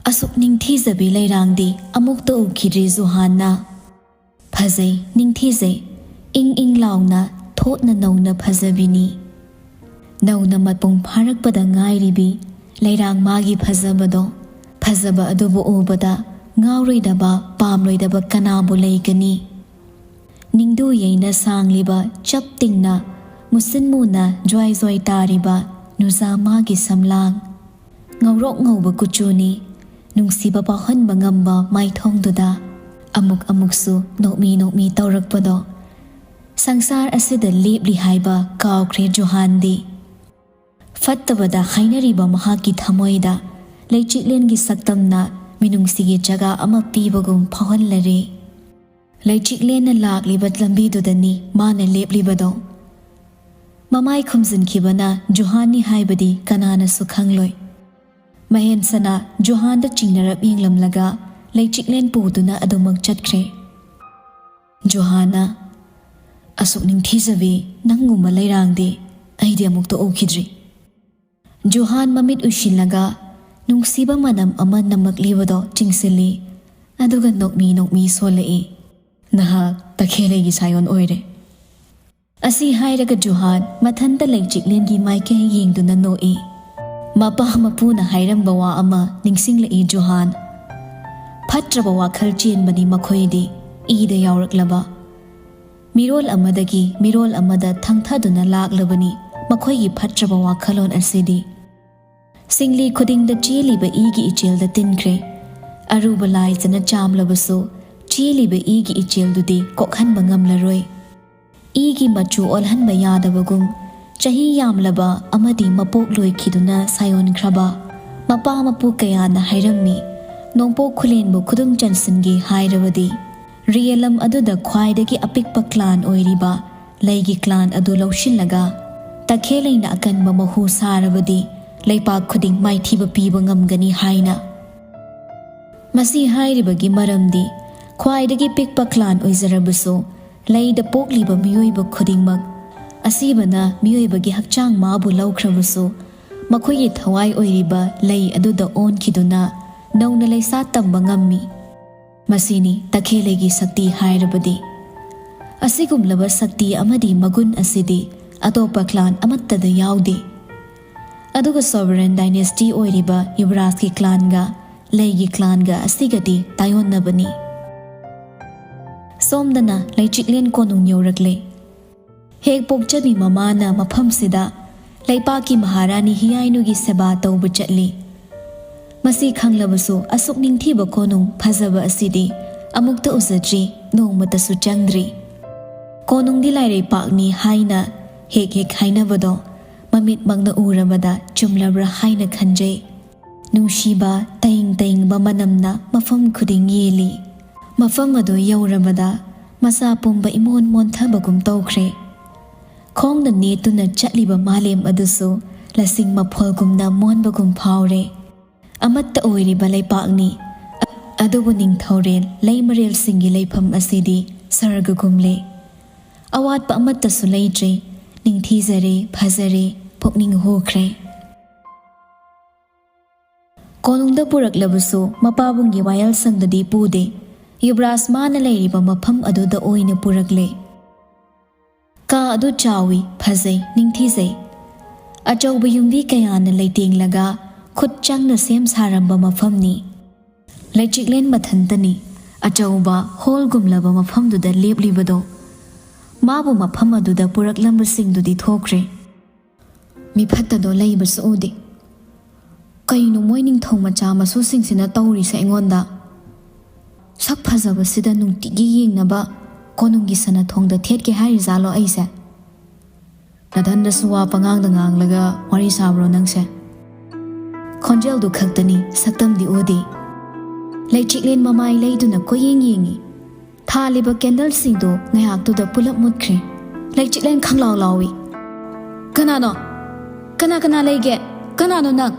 ꯑꯁꯨꯛ ꯅꯤꯡꯊꯤꯖꯕꯤ ꯂꯩꯔꯥꯡꯗꯤ ꯑꯃꯨꯛꯇ ꯎꯈꯤꯗ꯭ꯔꯤ ꯖꯨꯍꯥꯟꯅ꯫ ꯐꯖꯩ, ꯅꯤꯡꯊꯤꯖꯩ, ꯏꯪ ꯏꯪ ꯂꯥꯎꯅ ꯊꯣꯠꯅ ꯅꯧꯅ ꯐꯖꯕꯤꯅꯤ꯫ ꯅꯧꯅ ꯃꯄꯨꯡ ꯐꯥꯔꯛꯄꯗ ꯉꯥꯏꯔꯤꯕꯤ ꯂꯩꯔꯥꯡ ꯃꯥꯒꯤ ꯐꯖꯕꯗꯣ, ꯐꯖꯕ ꯑꯗꯨꯕꯨ ꯎꯕꯗ ꯉꯥꯎꯔꯣꯏꯗꯕ, ꯄꯥꯝꯂꯣꯏꯗꯕ ꯀꯅꯥꯕꯨ ꯂꯩꯒꯅꯤ? ꯅꯤꯡꯗꯨ ꯌꯩꯅ ꯁꯥꯡꯂꯤꯕ, ꯆꯞ ꯇꯤꯡꯅ, ꯃꯨꯁꯤꯟ ꯃꯨꯅ ꯖ꯭ꯋꯥꯏ ꯖ꯭ꯋꯥꯏ ꯇꯥꯔꯤꯕ ꯅꯨꯖꯥ ꯃꯥꯒꯤ ꯁꯝꯂꯥꯡ꯫ ꯉꯧꯔꯣꯛ ꯉꯧꯕ ꯀꯨꯆꯨꯅꯤ, ꯅꯨꯡꯁꯤꯕ ꯄꯥꯎꯍꯟꯕ ꯉꯝꯕ ꯃꯥꯏꯊꯣꯡꯗꯨꯗ ꯑꯃꯨꯛ ꯑꯃꯨꯛꯁꯨ ꯅꯣꯛꯃꯤ ꯅꯣꯛꯃꯤ ꯇꯧꯔꯛꯄꯗꯣ꯫ ꯁꯪꯁꯥꯔ ꯑꯁꯤꯗ ꯂꯦꯞꯂꯤ ꯍꯥꯏꯕ ꯀꯥꯎꯈ꯭ꯔꯦ ꯖꯨꯍꯥꯟꯗꯤ꯫ ꯐꯠꯇꯕꯗ ꯍꯥꯏꯅꯔꯤꯕ ꯃꯍꯥꯛꯀꯤ ꯊꯃꯣꯏꯗ ꯂꯩꯆꯤꯛꯂꯦꯟꯒꯤ ꯁꯛꯇꯝꯅ ꯃꯤꯅꯨꯡꯁꯤꯒꯤ ꯖꯒꯥ ꯑꯃ ꯄꯤꯕꯒꯨꯝ ꯐꯥꯎꯍꯜꯂꯔꯦ꯫ ꯂꯩꯆꯤꯛꯂꯦꯟꯅ ꯂꯥꯛꯂꯤꯕ ꯂꯝꯕꯤꯗꯨꯗꯅꯤ ꯃꯥꯅ ꯂꯦꯞꯂꯤꯕꯗꯣ꯫ ꯃꯃꯥꯏ ꯈꯨꯝꯖꯤꯟꯈꯤꯕꯅ ꯖꯨꯍꯥꯟꯅꯤ ꯍꯥꯏꯕꯗꯤ ꯀꯅꯥꯅꯁꯨ ꯈꯪꯂꯣꯏ꯫ ꯃꯍꯦꯟꯁꯅ ꯖꯨꯍꯥꯟꯗ ꯆꯤꯡꯅꯔꯞ ꯌꯦꯡꯂꯝꯂꯒ ꯂꯩꯆꯤꯛꯂꯦꯟ ꯄꯨꯗꯨꯅ ꯑꯗꯨꯃꯛ ꯆꯠꯈ꯭ꯔꯦ꯫ ꯖꯨꯍꯥꯟꯅ, "ꯑꯁꯨꯛ ꯅꯤꯡꯊꯤꯖꯕꯤ ꯅꯪꯒꯨꯝꯕ ꯂꯩꯔꯥꯡꯗꯤ ꯑꯩꯗꯤ ꯑꯃꯨꯛꯇ ꯎꯈꯤꯗ꯭ꯔꯤ"꯫ ꯖꯨꯍꯥꯟ ꯃꯃꯤꯠ ꯎꯏꯁꯤꯜꯂꯒ ꯅꯨꯡꯁꯤꯕ ꯃꯅꯝ ꯑꯃ ꯅꯝꯃꯛꯂꯤꯕꯗꯣ ꯆꯤꯡꯁꯤꯜꯂꯤ꯫ ꯑꯗꯨꯒ ꯅꯣꯛꯃꯤ ꯅꯣꯛꯃꯤ ꯁꯣꯜꯂꯛꯏ꯫ "ꯅꯍꯥꯛ ꯇꯈꯦꯜꯂꯩꯒꯤ ꯁꯥꯌꯣꯟ ꯑꯣꯏꯔꯦ꯫" ꯑꯁꯤ ꯍꯥꯏꯔꯒ ꯖꯨꯍꯥꯟ ꯃꯊꯟꯇ ꯂꯩꯆꯤꯛꯂꯦꯟꯒꯤ ꯃꯥꯏꯀꯩ ꯌꯦꯡꯗꯨꯅ ꯅꯣꯛꯏ꯫ ꯃꯄꯥ ꯃꯄꯨꯅ ꯍꯥꯏꯔꯝꯕ ꯋꯥ ꯑꯃ ꯅꯤꯡꯁꯤꯡꯂꯛꯏ ꯖꯨꯍꯥꯟ꯫ ꯐꯠꯇ꯭ꯔꯕ ꯋꯥꯈꯜ ꯆꯦꯟꯕꯅꯤ ꯃꯈꯣꯏꯗꯤ, ꯏꯗ ꯌꯥꯎꯔꯛꯂꯕ꯫ ꯃꯤꯔꯣꯜ ꯑꯃꯗꯒꯤ ꯃꯤꯔꯣꯜ ꯑꯃꯗ ꯊꯪꯊꯗꯨꯅ ꯂꯥꯛꯂꯕꯅꯤ ꯃꯈꯣꯏꯒꯤ ꯐꯠꯇ꯭ꯔꯕ ꯋꯥꯈꯜꯂꯣꯟ ꯑꯁꯤꯗꯤ꯫ ꯁꯤꯡꯂꯤ ꯈꯨꯗꯤꯡꯗ ꯆꯦꯜꯂꯤꯕ ꯏꯒꯤ ꯏꯆꯦꯜꯗ ꯇꯤꯟꯈ꯭ꯔꯦ꯫ ꯑꯔꯨꯕ ꯂꯥꯏꯖꯅ ꯆꯥꯝꯂꯕꯁꯨ ꯆꯦꯜꯂꯤꯕ ꯏꯒꯤ ꯏꯆꯦꯜꯗꯨꯗꯤ ꯀꯣꯛꯍꯟꯕ ꯉꯝꯂꯔꯣꯏ꯫ ꯏꯒꯤ ꯃꯆꯨ ꯑꯣꯜꯍꯟꯕ ꯌꯥꯗꯕꯒꯨꯝ, ꯆꯍꯤ ꯌꯥꯝꯂꯕ ꯑꯃꯗꯤ ꯃꯄꯣꯛ ꯂꯣꯏꯈꯤꯗꯨꯅ ꯁꯥꯌꯣꯟꯈ꯭ꯔꯕ ꯃꯄꯥ ꯃꯄꯨ ꯀꯌꯥꯅ ꯍꯥꯏꯔꯝꯃꯤ, ꯅꯣꯡꯄꯣꯛ ꯈꯨꯂꯦꯟꯕꯨ ꯈꯨꯗꯨꯝ ꯆꯟꯁꯤꯟꯒꯦ ꯍꯥꯏꯔꯕꯗꯤ ꯔꯤꯌꯦꯂꯝ ꯑꯗꯨꯗ ꯈ꯭ꯋꯥꯏꯗꯒꯤ ꯑꯄꯤꯛꯄ ꯀ꯭ꯂꯥꯟ ꯑꯣꯏꯔꯤꯕ ꯂꯩꯒꯤ ꯀ꯭ꯂꯥꯟ ꯑꯗꯨ ꯂꯧꯁꯤꯜꯂꯒ ꯇꯈꯦꯜꯂꯩꯅ ꯑꯀꯟꯕ ꯃꯍꯨ ꯁꯥꯔꯕꯗꯤ ꯂꯩꯄꯥꯛ ꯈꯨꯗꯤꯡ ꯃꯥꯏꯊꯤꯕ ꯄꯤꯕ ꯉꯝꯒꯅꯤ ꯍꯥꯏꯅ꯫ ꯃꯁꯤ ꯍꯥꯏꯔꯤꯕꯒꯤ ꯃꯔꯝꯗꯤ ꯈ꯭ꯋꯥꯏꯗꯒꯤ ꯄꯤꯛꯄ ꯀ꯭ꯂꯥꯟ ꯑꯣꯏꯖꯔꯕꯁꯨ, ꯂꯩꯗ ꯄꯣꯛꯂꯤꯕ ꯃꯤꯑꯣꯏꯕ ꯈꯨꯗꯤꯡꯃꯛ, ꯑꯁꯤꯕꯅ ꯃꯤꯑꯣꯏꯕꯒꯤ ꯍꯛꯆꯥꯡ ꯃꯥꯕꯨ ꯂꯧꯈ꯭ꯔꯕꯁꯨ, ꯃꯈꯣꯏꯒꯤ ꯊꯋꯥꯏ ꯑꯣꯏꯔꯤꯕ ꯂꯩ ꯑꯗꯨꯗ ꯑꯣꯟꯈꯤꯗꯨꯅ ꯅꯧꯅ ꯂꯩꯁꯥ ꯇꯝꯕ ꯉꯝꯃꯤ꯫ ꯃꯁꯤꯅꯤ ꯇꯈꯦꯜꯂꯩꯒꯤ ꯁꯛꯇꯤ ꯍꯥꯏꯔꯕꯗꯤ꯫ ꯑꯁꯤꯒꯨꯝꯂꯕ ꯁꯛꯇꯤ ꯑꯃꯗꯤ ꯃꯒꯨꯟ ꯑꯁꯤꯗꯤ ꯑꯇꯣꯞꯄ ꯀ꯭ꯂꯥꯟ ꯑꯃꯠꯇꯗ ꯌꯥꯎꯗꯦ꯫ ꯑꯗꯨꯒ ꯁꯣꯚꯔꯦꯟ ꯗꯥꯏꯅꯦꯁꯇꯤ ꯑꯣꯏꯔꯤꯕ ꯌꯨꯕꯔꯥꯖꯀꯤ ꯀ꯭ꯂꯥꯟꯒ ꯂꯩꯒꯤ ꯀ꯭ꯂꯥꯟꯒ ꯑꯁꯤꯒꯗꯤ ꯇꯥꯏꯌꯣꯟꯅꯕꯅꯤ꯫ ꯁꯣꯝꯗꯅ ꯂꯩꯆꯤꯛꯂꯦꯟ ꯀꯣꯅꯨꯡ ꯌꯧꯔꯛꯂꯦ꯫ ꯍꯦꯛ ꯄꯣꯛꯆꯕꯤ ꯃꯃꯥꯅ ꯃꯐꯝꯁꯤꯗ ꯂꯩꯄꯥꯛꯀꯤ ꯃꯍꯥꯔꯥꯅꯤ ꯍꯤꯌꯥꯏꯅꯨꯒꯤ ꯁꯦꯕꯥ ꯇꯧꯕ ꯆꯠꯂꯤ꯫ ꯃꯁꯤ ꯈꯪꯂꯕꯁꯨ ꯑꯁꯨꯛ ꯅꯤꯡꯊꯤꯕ ꯀꯣꯅꯨꯡ ꯐꯖꯕ ꯑꯁꯤꯗꯤ ꯑꯃꯨꯛꯇ ꯎꯖꯗ꯭ꯔꯤ, ꯅꯣꯡꯃꯇꯁꯨ ꯆꯪꯗ꯭ꯔꯤ꯫ ꯀꯣꯅꯨꯡꯗꯤ ꯂꯥꯏꯔꯩꯄꯥꯛꯅꯤ ꯍꯥꯏꯅ ꯍꯦꯛ ꯍꯦꯛ ꯍꯥꯏꯅꯕꯗꯣ ꯃꯃꯤꯠꯃꯛꯅ ꯎꯔꯕꯗ ꯆꯨꯝꯂꯕ꯭ꯔꯥ ꯍꯥꯏꯅ ꯈꯟꯖꯩ꯫ ꯅꯨꯡꯁꯤꯕ ꯇꯌꯤꯡ ꯇꯌꯤꯡꯕ ꯃꯅꯝꯅ ꯃꯐꯝ ꯈꯨꯗꯤꯡ ꯌꯦꯜꯂꯤ꯫ ꯃꯐꯝ ꯑꯗꯨ ꯌꯧꯔꯕꯗ ꯃꯁꯥ ꯄꯨꯝꯕ ꯏꯃꯣꯟ ꯃꯣꯟꯊꯕꯒꯨꯝ ꯇꯧꯈ꯭ꯔꯦ꯫ ꯈꯣꯡꯅ ꯅꯦꯠꯇꯨꯅ ꯆꯠꯂꯤꯕ ꯃꯥꯂꯦꯝ ꯑꯗꯨꯁꯨ ꯂꯁꯤꯡ ꯃꯐꯣꯜꯒꯨꯝꯅ ꯃꯣꯟꯕꯒꯨꯝ ꯐꯥꯎꯔꯦ꯫ ꯑꯃꯠꯇ ꯑꯣꯏꯔꯤꯕ ꯂꯩꯄꯥꯛꯅꯤ꯫ ꯑꯗꯨꯕꯨ ꯅꯤꯡꯊꯧꯔꯦꯜ ꯂꯩꯃꯔꯦꯜꯁꯤꯡꯒꯤ ꯂꯩꯐꯝ ꯑꯁꯤꯗꯤ ꯁꯔꯒꯒꯨꯝꯂꯦ꯫ ꯑꯋꯥꯠꯄ ꯑꯃꯠꯇꯁꯨ ꯂꯩꯇ꯭ꯔꯦ꯫ ꯅꯤꯡꯊꯤꯖꯔꯦ, ꯐꯖꯔꯦ, ꯄꯨꯛꯅꯤꯡ ꯍꯨꯈ꯭ꯔꯦ꯫ ꯀꯣꯅꯨꯡꯗ ꯄꯨꯔꯛꯂꯕꯁꯨ ꯃꯄꯥꯕꯨꯡꯒꯤ ꯋꯥꯌꯦꯜꯁꯪꯗꯗꯤ ꯄꯨꯗꯦ꯫ ꯌꯨꯕꯔꯥꯖ ꯃꯥꯅ ꯂꯩꯔꯤꯕ ꯃꯐꯝ ꯑꯗꯨꯗ ꯑꯣꯏꯅ ꯄꯨꯔꯛꯂꯦ꯫ ꯀꯥ ꯑꯗꯨ ꯆꯥꯎꯏ, ꯐꯖꯩ, ꯅꯤꯡꯊꯤꯖꯩ꯫ ꯑꯆꯧꯕ ꯌꯨꯝꯕꯤ ꯀꯌꯥꯅ ꯂꯩꯇꯦꯡꯂꯒ ꯈꯨꯠ ꯆꯪꯅ ꯁꯦꯝ ꯁꯥꯔꯝꯕ ꯃꯐꯝꯅꯤ꯫ ꯂꯩꯆꯤꯛꯂꯦꯟ ꯃꯊꯟꯇꯅꯤ ꯑꯆꯧꯕ ꯍꯣꯜꯒꯨꯝꯂꯕ ꯃꯐꯝꯗꯨꯗ ꯂꯦꯞꯂꯤꯕꯗꯣ꯫ ꯃꯥꯕꯨ ꯃꯐꯝ ꯑꯗꯨꯗ ꯄꯨꯔꯛꯂꯝꯕꯁꯤꯡꯗꯨꯗꯤ ꯊꯣꯛꯈ꯭ꯔꯦ꯫ ꯃꯤꯐꯠꯇꯗꯣ ꯂꯩꯕꯁꯨ ꯎꯗꯦ꯫ ꯀꯩꯅꯣ ꯃꯣꯏ ꯅꯤꯡꯊꯧ ꯃꯆꯥ ꯃꯁꯨꯁꯤꯡꯁꯤꯅ ꯇꯧꯔꯤꯁꯦ ꯑꯩꯉꯣꯟꯗ? ꯁꯛ ꯐꯖꯕꯁꯤꯗ ꯅꯨꯡꯇꯤꯒꯤ ꯌꯦꯡꯅꯕ ꯀꯣꯅꯨꯡꯒꯤ ꯁꯅꯥꯊꯣꯡꯗ ꯊꯦꯠꯀꯦ ꯍꯥꯏꯔꯤꯖꯥꯠꯂꯣ ꯑꯩꯁꯦ? ꯅꯊꯟꯗꯁꯨ ꯋꯥ ꯄꯉꯥꯡꯗ ꯉꯥꯡꯂꯒ ꯋꯥꯔꯤ ꯁꯥꯕ꯭ꯔꯣ ꯅꯪꯁꯦ? ꯈꯣꯟꯖꯦꯜꯗꯨ ꯈꯛꯇꯅꯤ, ꯁꯛꯇꯝꯗꯤ ꯎꯗꯦ꯫ ꯂꯩꯆꯤꯛꯂꯦꯟ ꯃꯃꯥꯏ ꯂꯩꯗꯨꯅ ꯀꯣꯏꯌꯦꯡ ꯌꯦꯡꯉꯤ꯫ ꯊꯥꯜꯂꯤꯕ ꯀꯦꯟꯗꯜꯁꯤꯡꯗꯨ ꯉꯥꯏꯍꯥꯛꯇꯨꯗ ꯄꯨꯂꯞ ꯃꯨꯠꯈ꯭ꯔꯦ꯫ ꯂꯩꯆꯤꯛꯂꯦꯟ ꯈꯪꯂꯥꯎ ꯂꯥꯎꯏ꯫ "ꯀꯅꯥꯅꯣ? ꯀꯅꯥ ꯀꯅꯥ ꯂꯩꯒꯦ? ꯀꯅꯥꯅꯣ ꯅꯪ?"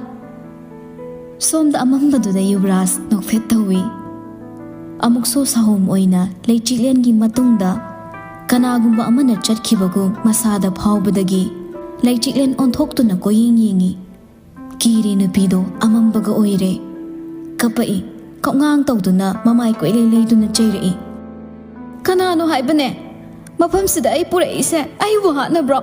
ꯁꯣꯝꯗ ꯑꯃꯝꯕꯗꯨꯗ ꯌꯨꯕꯔꯥꯖ ꯅꯣꯛꯐꯦꯠ ꯇꯧꯏ꯫ ꯑꯃꯨꯛꯁꯨ ꯁꯥꯍꯣꯝ ꯑꯣꯏꯅ ꯂꯩꯆꯤꯛꯂꯦꯟꯒꯤ ꯃꯇꯨꯡꯗ ꯀꯅꯥꯒꯨꯝꯕ ꯑꯃꯅ ꯆꯠꯈꯤꯕꯒꯨꯝ ꯃꯁꯥꯗ ꯐꯥꯎꯕꯗꯒꯤ ꯂꯩꯆꯤꯛꯂꯦꯟ ꯑꯣꯟꯊꯣꯛꯇꯨꯅ ꯀꯣꯏꯌꯦꯡ ꯌꯦꯡꯏ꯫ ꯀꯤꯔꯦ ꯅꯨꯄꯤꯗꯣ ꯑꯃꯝꯕꯒ ꯑꯣꯏꯔꯦ꯫ ꯀꯞꯄꯛꯏ꯫ ꯀꯞꯉꯥꯡ ꯇꯧꯗꯨꯅ ꯃꯃꯥꯏ ꯀꯣꯏꯂꯩ ꯂꯩꯗꯨꯅ ꯆꯩꯔꯛꯏ꯫ "ꯀꯅꯥꯅꯣ ꯍꯥꯏꯕꯅꯦ? ꯃꯐꯝꯁꯤꯗ ꯑꯩ ꯄꯨꯔꯛꯏꯁꯦ ꯑꯩꯕꯨ ꯍꯥꯠꯅꯕ꯭ꯔꯣ?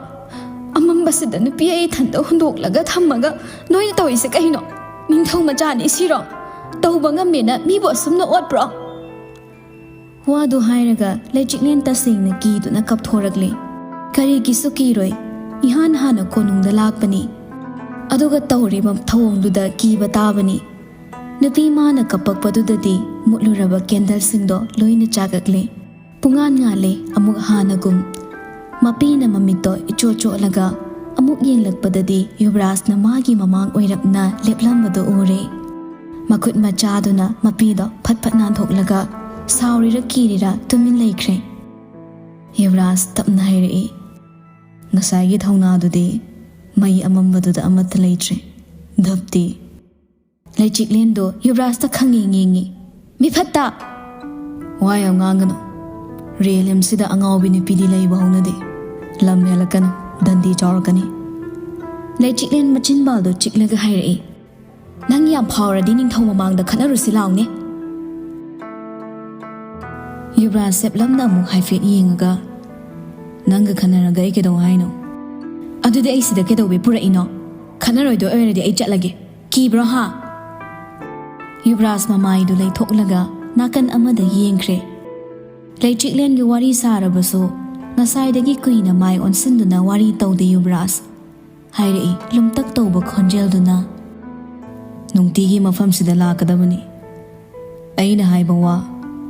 ꯑꯃꯝꯕꯁꯤꯗ ꯅꯨꯄꯤ ꯑꯩ ꯏꯊꯟꯇ ꯍꯨꯟꯗꯣꯛꯂꯒ ꯊꯝꯃꯒ ꯅꯣꯏꯅ ꯇꯧꯔꯤꯁꯦ ꯀꯩꯅꯣ? ꯅꯤꯡꯊꯧ ꯃꯆꯥꯅꯤ ꯁꯤꯔꯣ? ꯇꯧꯕ ꯉꯝꯃꯦꯅ ꯃꯤꯕꯨ ꯑꯁꯨꯝꯅ ꯑꯣꯠꯄ꯭ꯔꯣ?" ꯋꯥꯗꯨ ꯍꯥꯏꯔꯒ ꯂꯩꯆꯤꯛꯂꯦꯟ ꯇꯁꯦꯡꯅ ꯀꯤꯗꯨꯅ ꯀꯞꯊꯣꯔꯛꯂꯦ꯫ ꯀꯔꯤꯒꯤꯁꯨ ꯀꯤꯔꯣꯏ꯫ ꯏꯍꯥꯟ ꯍꯥꯟꯅ ꯀꯣꯅꯨꯡꯗ ꯂꯥꯛꯄꯅꯤ꯫ ꯑꯗꯨꯒ ꯇꯧꯔꯤꯕ ꯊꯧꯑꯣꯡꯗꯨꯗ ꯀꯤꯕ ꯇꯥꯕꯅꯤ꯫ ꯅꯨꯄꯤ ꯃꯥꯅ ꯀꯞꯄꯛꯄꯗꯨꯗꯗꯤ ꯃꯨꯠꯂꯨꯔꯕ ꯀꯦꯟꯗꯜꯁꯤꯡꯗꯣ ꯂꯣꯏꯅ ꯆꯥꯛꯂꯛꯂꯦ꯫ ꯄꯨꯡꯉꯥꯟ ꯉꯥꯜꯂꯦ ꯑꯃꯨꯛ ꯍꯥꯟꯅꯒꯨꯝ꯫ ꯃꯄꯤꯅ ꯃꯃꯤꯠꯇꯣ ꯏꯆꯣꯠ ꯆꯣꯠꯂꯒ ꯑꯃꯨꯛ ꯌꯦꯡꯂꯛꯄꯗꯗꯤ ꯌꯨꯕꯔꯥꯖꯅ ꯃꯥꯒꯤ ꯃꯃꯥꯡ ꯑꯣꯏꯔꯞꯅ ꯂꯦꯞꯂꯝꯕꯗꯨ ꯎꯔꯦ꯫ ꯃꯈꯨꯠ ꯃꯆꯥꯗꯨꯅ ꯃꯄꯤꯗꯣ ꯐꯠ ꯐꯠ ꯅꯥꯟꯊꯣꯛꯂꯒ ꯁꯥꯎꯔꯤꯔ ꯀꯤꯔꯤꯔ ꯇꯨꯃꯤꯟ ꯂꯩꯈ꯭ꯔꯦ꯫ ꯌꯨꯕꯔꯥꯖ ꯇꯞꯅ ꯍꯥꯏꯔꯛꯏ, "ꯉꯁꯥꯏꯒꯤ ꯊꯧꯅꯥꯗꯨꯗꯤ ꯃꯩ ꯑꯃꯝꯕꯗꯨꯗ ꯑꯃꯠꯇ ꯂꯩꯇ꯭ꯔꯦ꯫ ꯙꯞꯇꯤ!" ꯂꯩꯆꯤꯛꯂꯦꯟꯗꯣ ꯌꯨꯕꯔꯥꯖꯇ ꯈꯪꯌꯦꯡ ꯌꯦꯡꯉꯤ꯫ "ꯃꯤꯐꯠꯇ!" "ꯋꯥ ꯌꯥꯝ ꯉꯥꯡꯒꯅꯨ꯫ ꯔꯤꯌꯦꯂꯝꯁꯤꯗ ꯑꯉꯥꯎꯕꯤ ꯅꯨꯄꯤꯗꯤ ꯂꯩꯕ ꯍꯧꯅꯗꯦ꯫ ꯂꯝ ꯍꯦꯜꯂꯛꯀꯅꯨ, ꯗꯟꯗꯤ ꯆꯥꯎꯔꯛꯀꯅꯤ꯫" ꯂꯩꯆꯤꯛꯂꯦꯟ ꯃꯆꯤꯟꯕꯥꯜꯗꯣ ꯆꯤꯛꯂꯒ ꯍꯥꯏꯔꯛꯏ꯫ "ꯅꯪ ꯌꯥꯝ ꯐꯥꯎꯔꯗꯤ ꯅꯤꯡꯊꯧ ꯃꯃꯥꯡꯗ ꯈꯠꯅꯔꯨꯁꯤ ꯂꯥꯎꯅꯦ꯫" ꯌꯨꯕꯔꯥꯖ ꯁꯦꯞꯂꯝꯅ ꯑꯃꯨꯛ ꯍꯥꯏꯐꯦꯠ ꯌꯦꯡꯉꯒ, "ꯅꯪꯒ ꯈꯟꯅꯔꯒ ꯑꯩ ꯀꯩꯗꯧ ꯍꯥꯏꯅꯣ? ꯑꯗꯨꯗꯤ ꯑꯩ ꯁꯤꯗ ꯀꯩꯗꯧꯕꯩ ꯄꯨꯔꯛꯏꯅꯣ? ꯈꯟꯅꯔꯣꯏꯗꯣꯏ ꯑꯣꯏꯔꯗꯤ ꯑꯩ ꯆꯠꯂꯒꯦ꯫ ꯀꯤꯕ꯭ꯔꯣ ꯍꯥ?" ꯌꯨꯕꯔꯥꯖ ꯃꯃꯥꯏꯗꯨ ꯂꯩꯊꯣꯛꯂꯒ ꯅꯥꯀꯟ ꯑꯃꯗ ꯌꯦꯡꯈ꯭ꯔꯦ꯫ ꯂꯩꯆꯤꯛꯂꯦꯟꯒꯤ ꯋꯥꯔꯤ ꯁꯥꯔꯕꯁꯨ ꯉꯁꯥꯏꯗꯒꯤ ꯀꯨꯏꯅ ꯃꯥꯏ ꯑꯣꯟꯁꯤꯟꯗꯨꯅ ꯋꯥꯔꯤ ꯇꯧꯗꯦ ꯌꯨꯕꯔꯥꯖ꯫ ꯍꯥꯏꯔꯛꯏ ꯂꯨꯝꯇꯛ ꯇꯧꯕ ꯈꯣꯟꯖꯦꯜꯗꯨꯅ, "ꯅꯨꯡꯇꯤꯒꯤ ꯃꯐꯝꯁꯤꯗ ꯂꯥꯛꯀꯗꯕꯅꯤ꯫ ꯑꯩꯅ ꯍꯥꯏꯕ ꯋꯥ,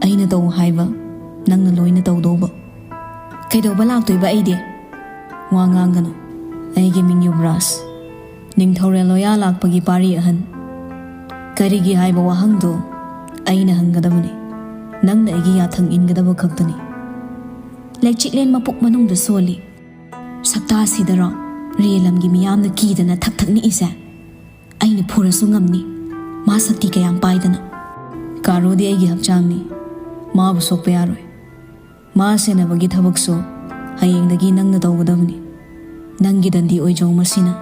ꯑꯩꯅ ꯇꯧ ꯍꯥꯏꯕ, ꯅꯪꯅ ꯂꯣꯏꯅ ꯇꯧꯗꯧꯕ꯫ ꯀꯩꯗꯧꯕ ꯂꯥꯛꯇꯣꯏꯕ ꯑꯩꯗꯤ? ꯋꯥ ꯉꯥꯡꯒꯅꯨ꯫ ꯑꯩꯒꯤ ꯃꯤꯡ ꯌꯨꯕꯔꯥꯖ, ꯅꯤꯡꯊꯧꯔꯦꯜ ꯂꯣꯌꯥ ꯂꯥꯛꯄꯒꯤ ꯄꯥꯔꯤ ꯑꯍꯟ꯫ ꯀꯔꯤꯒꯤ ꯍꯥꯏꯕ ꯋꯥꯍꯪꯗꯣ ꯑꯩꯅ ꯍꯪꯒꯗꯕꯅꯤ꯫ ꯅꯪꯅ ꯑꯩꯒꯤ ꯌꯥꯊꯪ ꯏꯟꯒꯗꯕ ꯈꯛꯇꯅꯤ꯫" ꯂꯩꯆꯤꯛꯂꯦꯟ ꯃꯄꯨꯛ ꯃꯅꯨꯡꯗ ꯁꯣꯜꯂꯤ꯫ "ꯁꯛꯇꯥꯁꯤꯗꯔꯣ ꯔꯦꯂꯝꯒꯤ ꯃꯤꯌꯥꯝꯅ ꯀꯤꯗꯅ ꯊꯛ ꯊꯛ ꯅꯤꯛꯏꯁꯦ? ꯑꯩꯅ ꯐꯨꯔꯁꯨ ꯉꯝꯅꯤ, ꯃꯥ ꯁꯛꯇꯤ ꯀꯌꯥꯝ ꯄꯥꯏꯗꯅ꯫" "ꯀꯥꯔꯣꯗꯤ ꯑꯩꯒꯤ ꯍꯛꯆꯥꯡꯅꯤ, ꯃꯥꯕꯨ ꯁꯣꯛꯄ ꯌꯥꯔꯣꯏ꯫ ꯃꯥ ꯁꯦꯟꯅꯕꯒꯤ ꯊꯕꯛꯁꯨ ꯍꯌꯦꯡꯗꯒꯤ ꯅꯪꯅ ꯇꯧꯒꯗꯕꯅꯤ꯫ ꯅꯪꯒꯤ ꯗꯟꯗꯤ ꯑꯣꯏꯖꯧ ꯃꯁꯤꯅ꯫"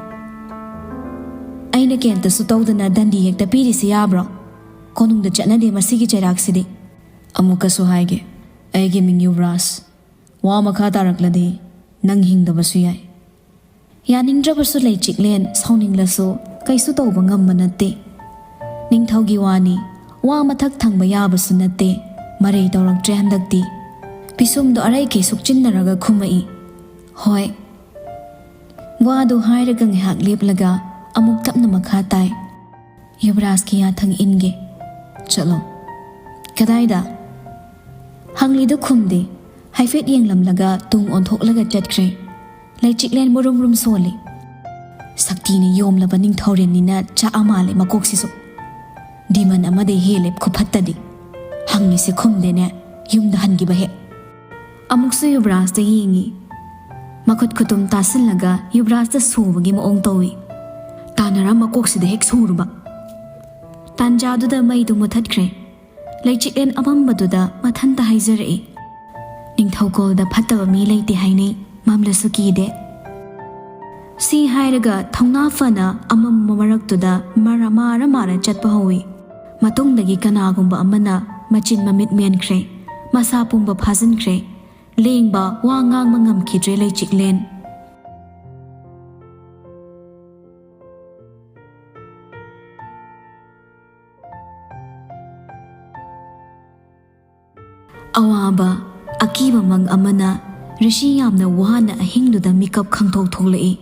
"ꯑꯩꯅ ꯀꯩꯝꯇꯁꯨ ꯇꯧꯗꯅ ꯗꯟꯗꯤ ꯍꯦꯛꯇ ꯄꯤꯔꯤꯁꯤ ꯌꯥꯕ꯭ꯔꯣ? ꯀꯣꯅꯨꯡꯗ ꯆꯠꯅꯗꯦ ꯃꯁꯤꯒꯤ ꯆꯩꯔꯥꯛꯁꯤꯗꯤ꯫" "ꯑꯃꯨꯛꯀꯁꯨ ꯍꯥꯏꯒꯦ, ꯑꯩꯒꯤ ꯃꯤꯡ ꯌꯨꯕꯔꯥꯖ꯫ ꯋꯥ ꯃꯈꯥ ꯇꯥꯔꯛꯂꯗꯤ ꯅꯪ ꯍꯤꯡꯗꯕꯁꯨ ꯌꯥꯏ꯫" ꯌꯥꯅꯤꯡꯗ꯭ꯔꯕꯁꯨ ꯂꯩꯆꯤꯛꯂꯦꯟ ꯁꯥꯎꯅꯤꯡꯂꯁꯨ ꯀꯩꯁꯨ ꯇꯧꯕ ꯉꯝꯕ ꯅꯠꯇꯦ꯫ ꯅꯤꯡꯊꯧꯒꯤ ꯋꯥꯅꯤ, ꯋꯥ ꯃꯊꯛ ꯊꯪꯕ ꯌꯥꯕꯁꯨ ꯅꯠꯇꯦ꯫ ꯃꯔꯩ ꯇꯧꯔꯛꯇ꯭ꯔꯦ ꯍꯟꯗꯛꯇꯤ꯫ ꯄꯤꯁꯨꯝꯗꯣ ꯑꯔꯩꯈꯩ ꯁꯨꯛꯆꯤꯟꯅꯔꯒ ꯈꯨꯝꯃꯛꯏ, "ꯍꯣꯏ꯫" ꯋꯥꯗꯨ ꯍꯥꯏꯔꯒ ꯉꯥꯏꯍꯥꯛ ꯂꯦꯞꯂꯒ ꯑꯃꯨꯛ ꯇꯞꯅ ꯃꯈꯥ ꯇꯥꯏ, "ꯌꯨꯕꯔꯥꯖꯀꯤ ꯌꯥꯊꯪ ꯏꯟꯒꯦ꯫ ꯆꯠꯂꯣ꯫" "ꯀꯗꯥꯏꯗ?" ꯍꯪꯂꯤꯗꯨ ꯈꯨꯝꯗꯦ꯫ ꯍꯥꯏꯐꯦꯠ ꯌꯦꯡꯂꯝꯂꯒ ꯇꯨꯡ ꯑꯣꯟꯊꯣꯛꯂꯒ ꯆꯠꯈ꯭ꯔꯦ꯫ ꯂꯩꯆꯤꯛꯂꯦꯟ ꯃꯨꯔꯨꯝ ꯃꯨꯔꯨꯝ ꯁꯣꯜꯂꯤ꯫ ꯁꯛꯇꯤꯅ ꯌꯣꯝꯂꯕ ꯅꯤꯡꯊꯧꯔꯦꯜꯅꯤꯅ ꯆꯥꯛꯑ ꯃꯥꯜꯂꯦ ꯃꯀꯣꯛꯁꯤꯁꯨ꯫ ꯗꯤꯃꯟ ꯑꯃꯗꯩ ꯍꯦꯜꯂꯦ ꯈꯨꯐꯠꯇꯗꯤ꯫ ꯍꯪꯉꯤꯁꯦ ꯈꯨꯝꯗꯦꯅꯦ, ꯌꯨꯝꯗ ꯍꯟꯈꯤꯕ ꯍꯦꯛ꯫ ꯑꯃꯨꯛꯁꯨ ꯌꯨꯕꯔꯥꯖꯇ ꯌꯦꯡꯉꯤ꯫ ꯃꯈꯨꯠ ꯈꯨꯇꯨꯝ ꯇꯥꯁꯤꯜꯂꯒ ꯌꯨꯕꯔꯥꯖꯇ ꯁꯨꯕꯒꯤ ꯃꯑꯣꯡ ꯇꯧꯏ꯫ ꯇꯥꯟꯅꯔ ꯃꯀꯣꯛꯁꯤꯗ ꯍꯦꯛ ꯁꯨꯔꯨꯕ꯫ ꯇꯥꯟꯖꯥꯗꯨꯗ ꯃꯩꯗꯨ ꯃꯨꯊꯠꯈ꯭ꯔꯦ꯫ ꯂꯩꯆꯤꯛꯂꯦꯟ ꯑꯃꯝꯕꯗꯨꯗ ꯃꯊꯟꯇ ꯍꯥꯏꯖꯔꯛꯏ, "ꯅꯤꯡꯊꯧꯀꯣꯜꯗ ꯐꯠꯇꯕ ꯃꯤ ꯂꯩꯇꯦ ꯍꯥꯏꯅꯩ, ꯃꯝꯂꯁꯨ ꯀꯤꯗꯦ꯫" ꯁꯤ ꯍꯥꯏꯔꯒ ꯊꯧꯅꯥ ꯐꯅ ꯑꯃꯝꯕ ꯃꯔꯛꯇꯨꯗ ꯃꯔꯥ ꯃꯥꯔ ꯃꯥꯔ ꯆꯠꯄ ꯍꯧꯏ꯫ ꯃꯇꯨꯡꯗꯒꯤ ꯀꯅꯥꯒꯨꯝꯕ ꯑꯃꯅ ꯃꯆꯤꯟ ꯃꯃꯤꯠ ꯃꯦꯟꯈ꯭ꯔꯦ, ꯃꯁꯥ ꯄꯨꯝꯕ ꯐꯥꯖꯤꯟꯈ꯭ꯔꯦ꯫ ꯂꯦꯡꯕ, ꯋꯥ ꯉꯥꯡꯕ ꯉꯝꯈꯤꯗ꯭ꯔꯦ ꯂꯩꯆꯤꯛꯂꯦꯟ꯫ ꯑꯋꯥꯕ, ꯑꯀꯤꯕ ꯃꯪ ꯑꯃꯅ ꯔꯤꯁꯤ ꯌꯥꯝꯅ ꯋꯥꯅ ꯑꯍꯤꯡꯗꯨꯗ ꯃꯤꯀꯞ ꯈꯪꯊꯣꯛ ꯊꯣꯛꯂꯛꯏ꯫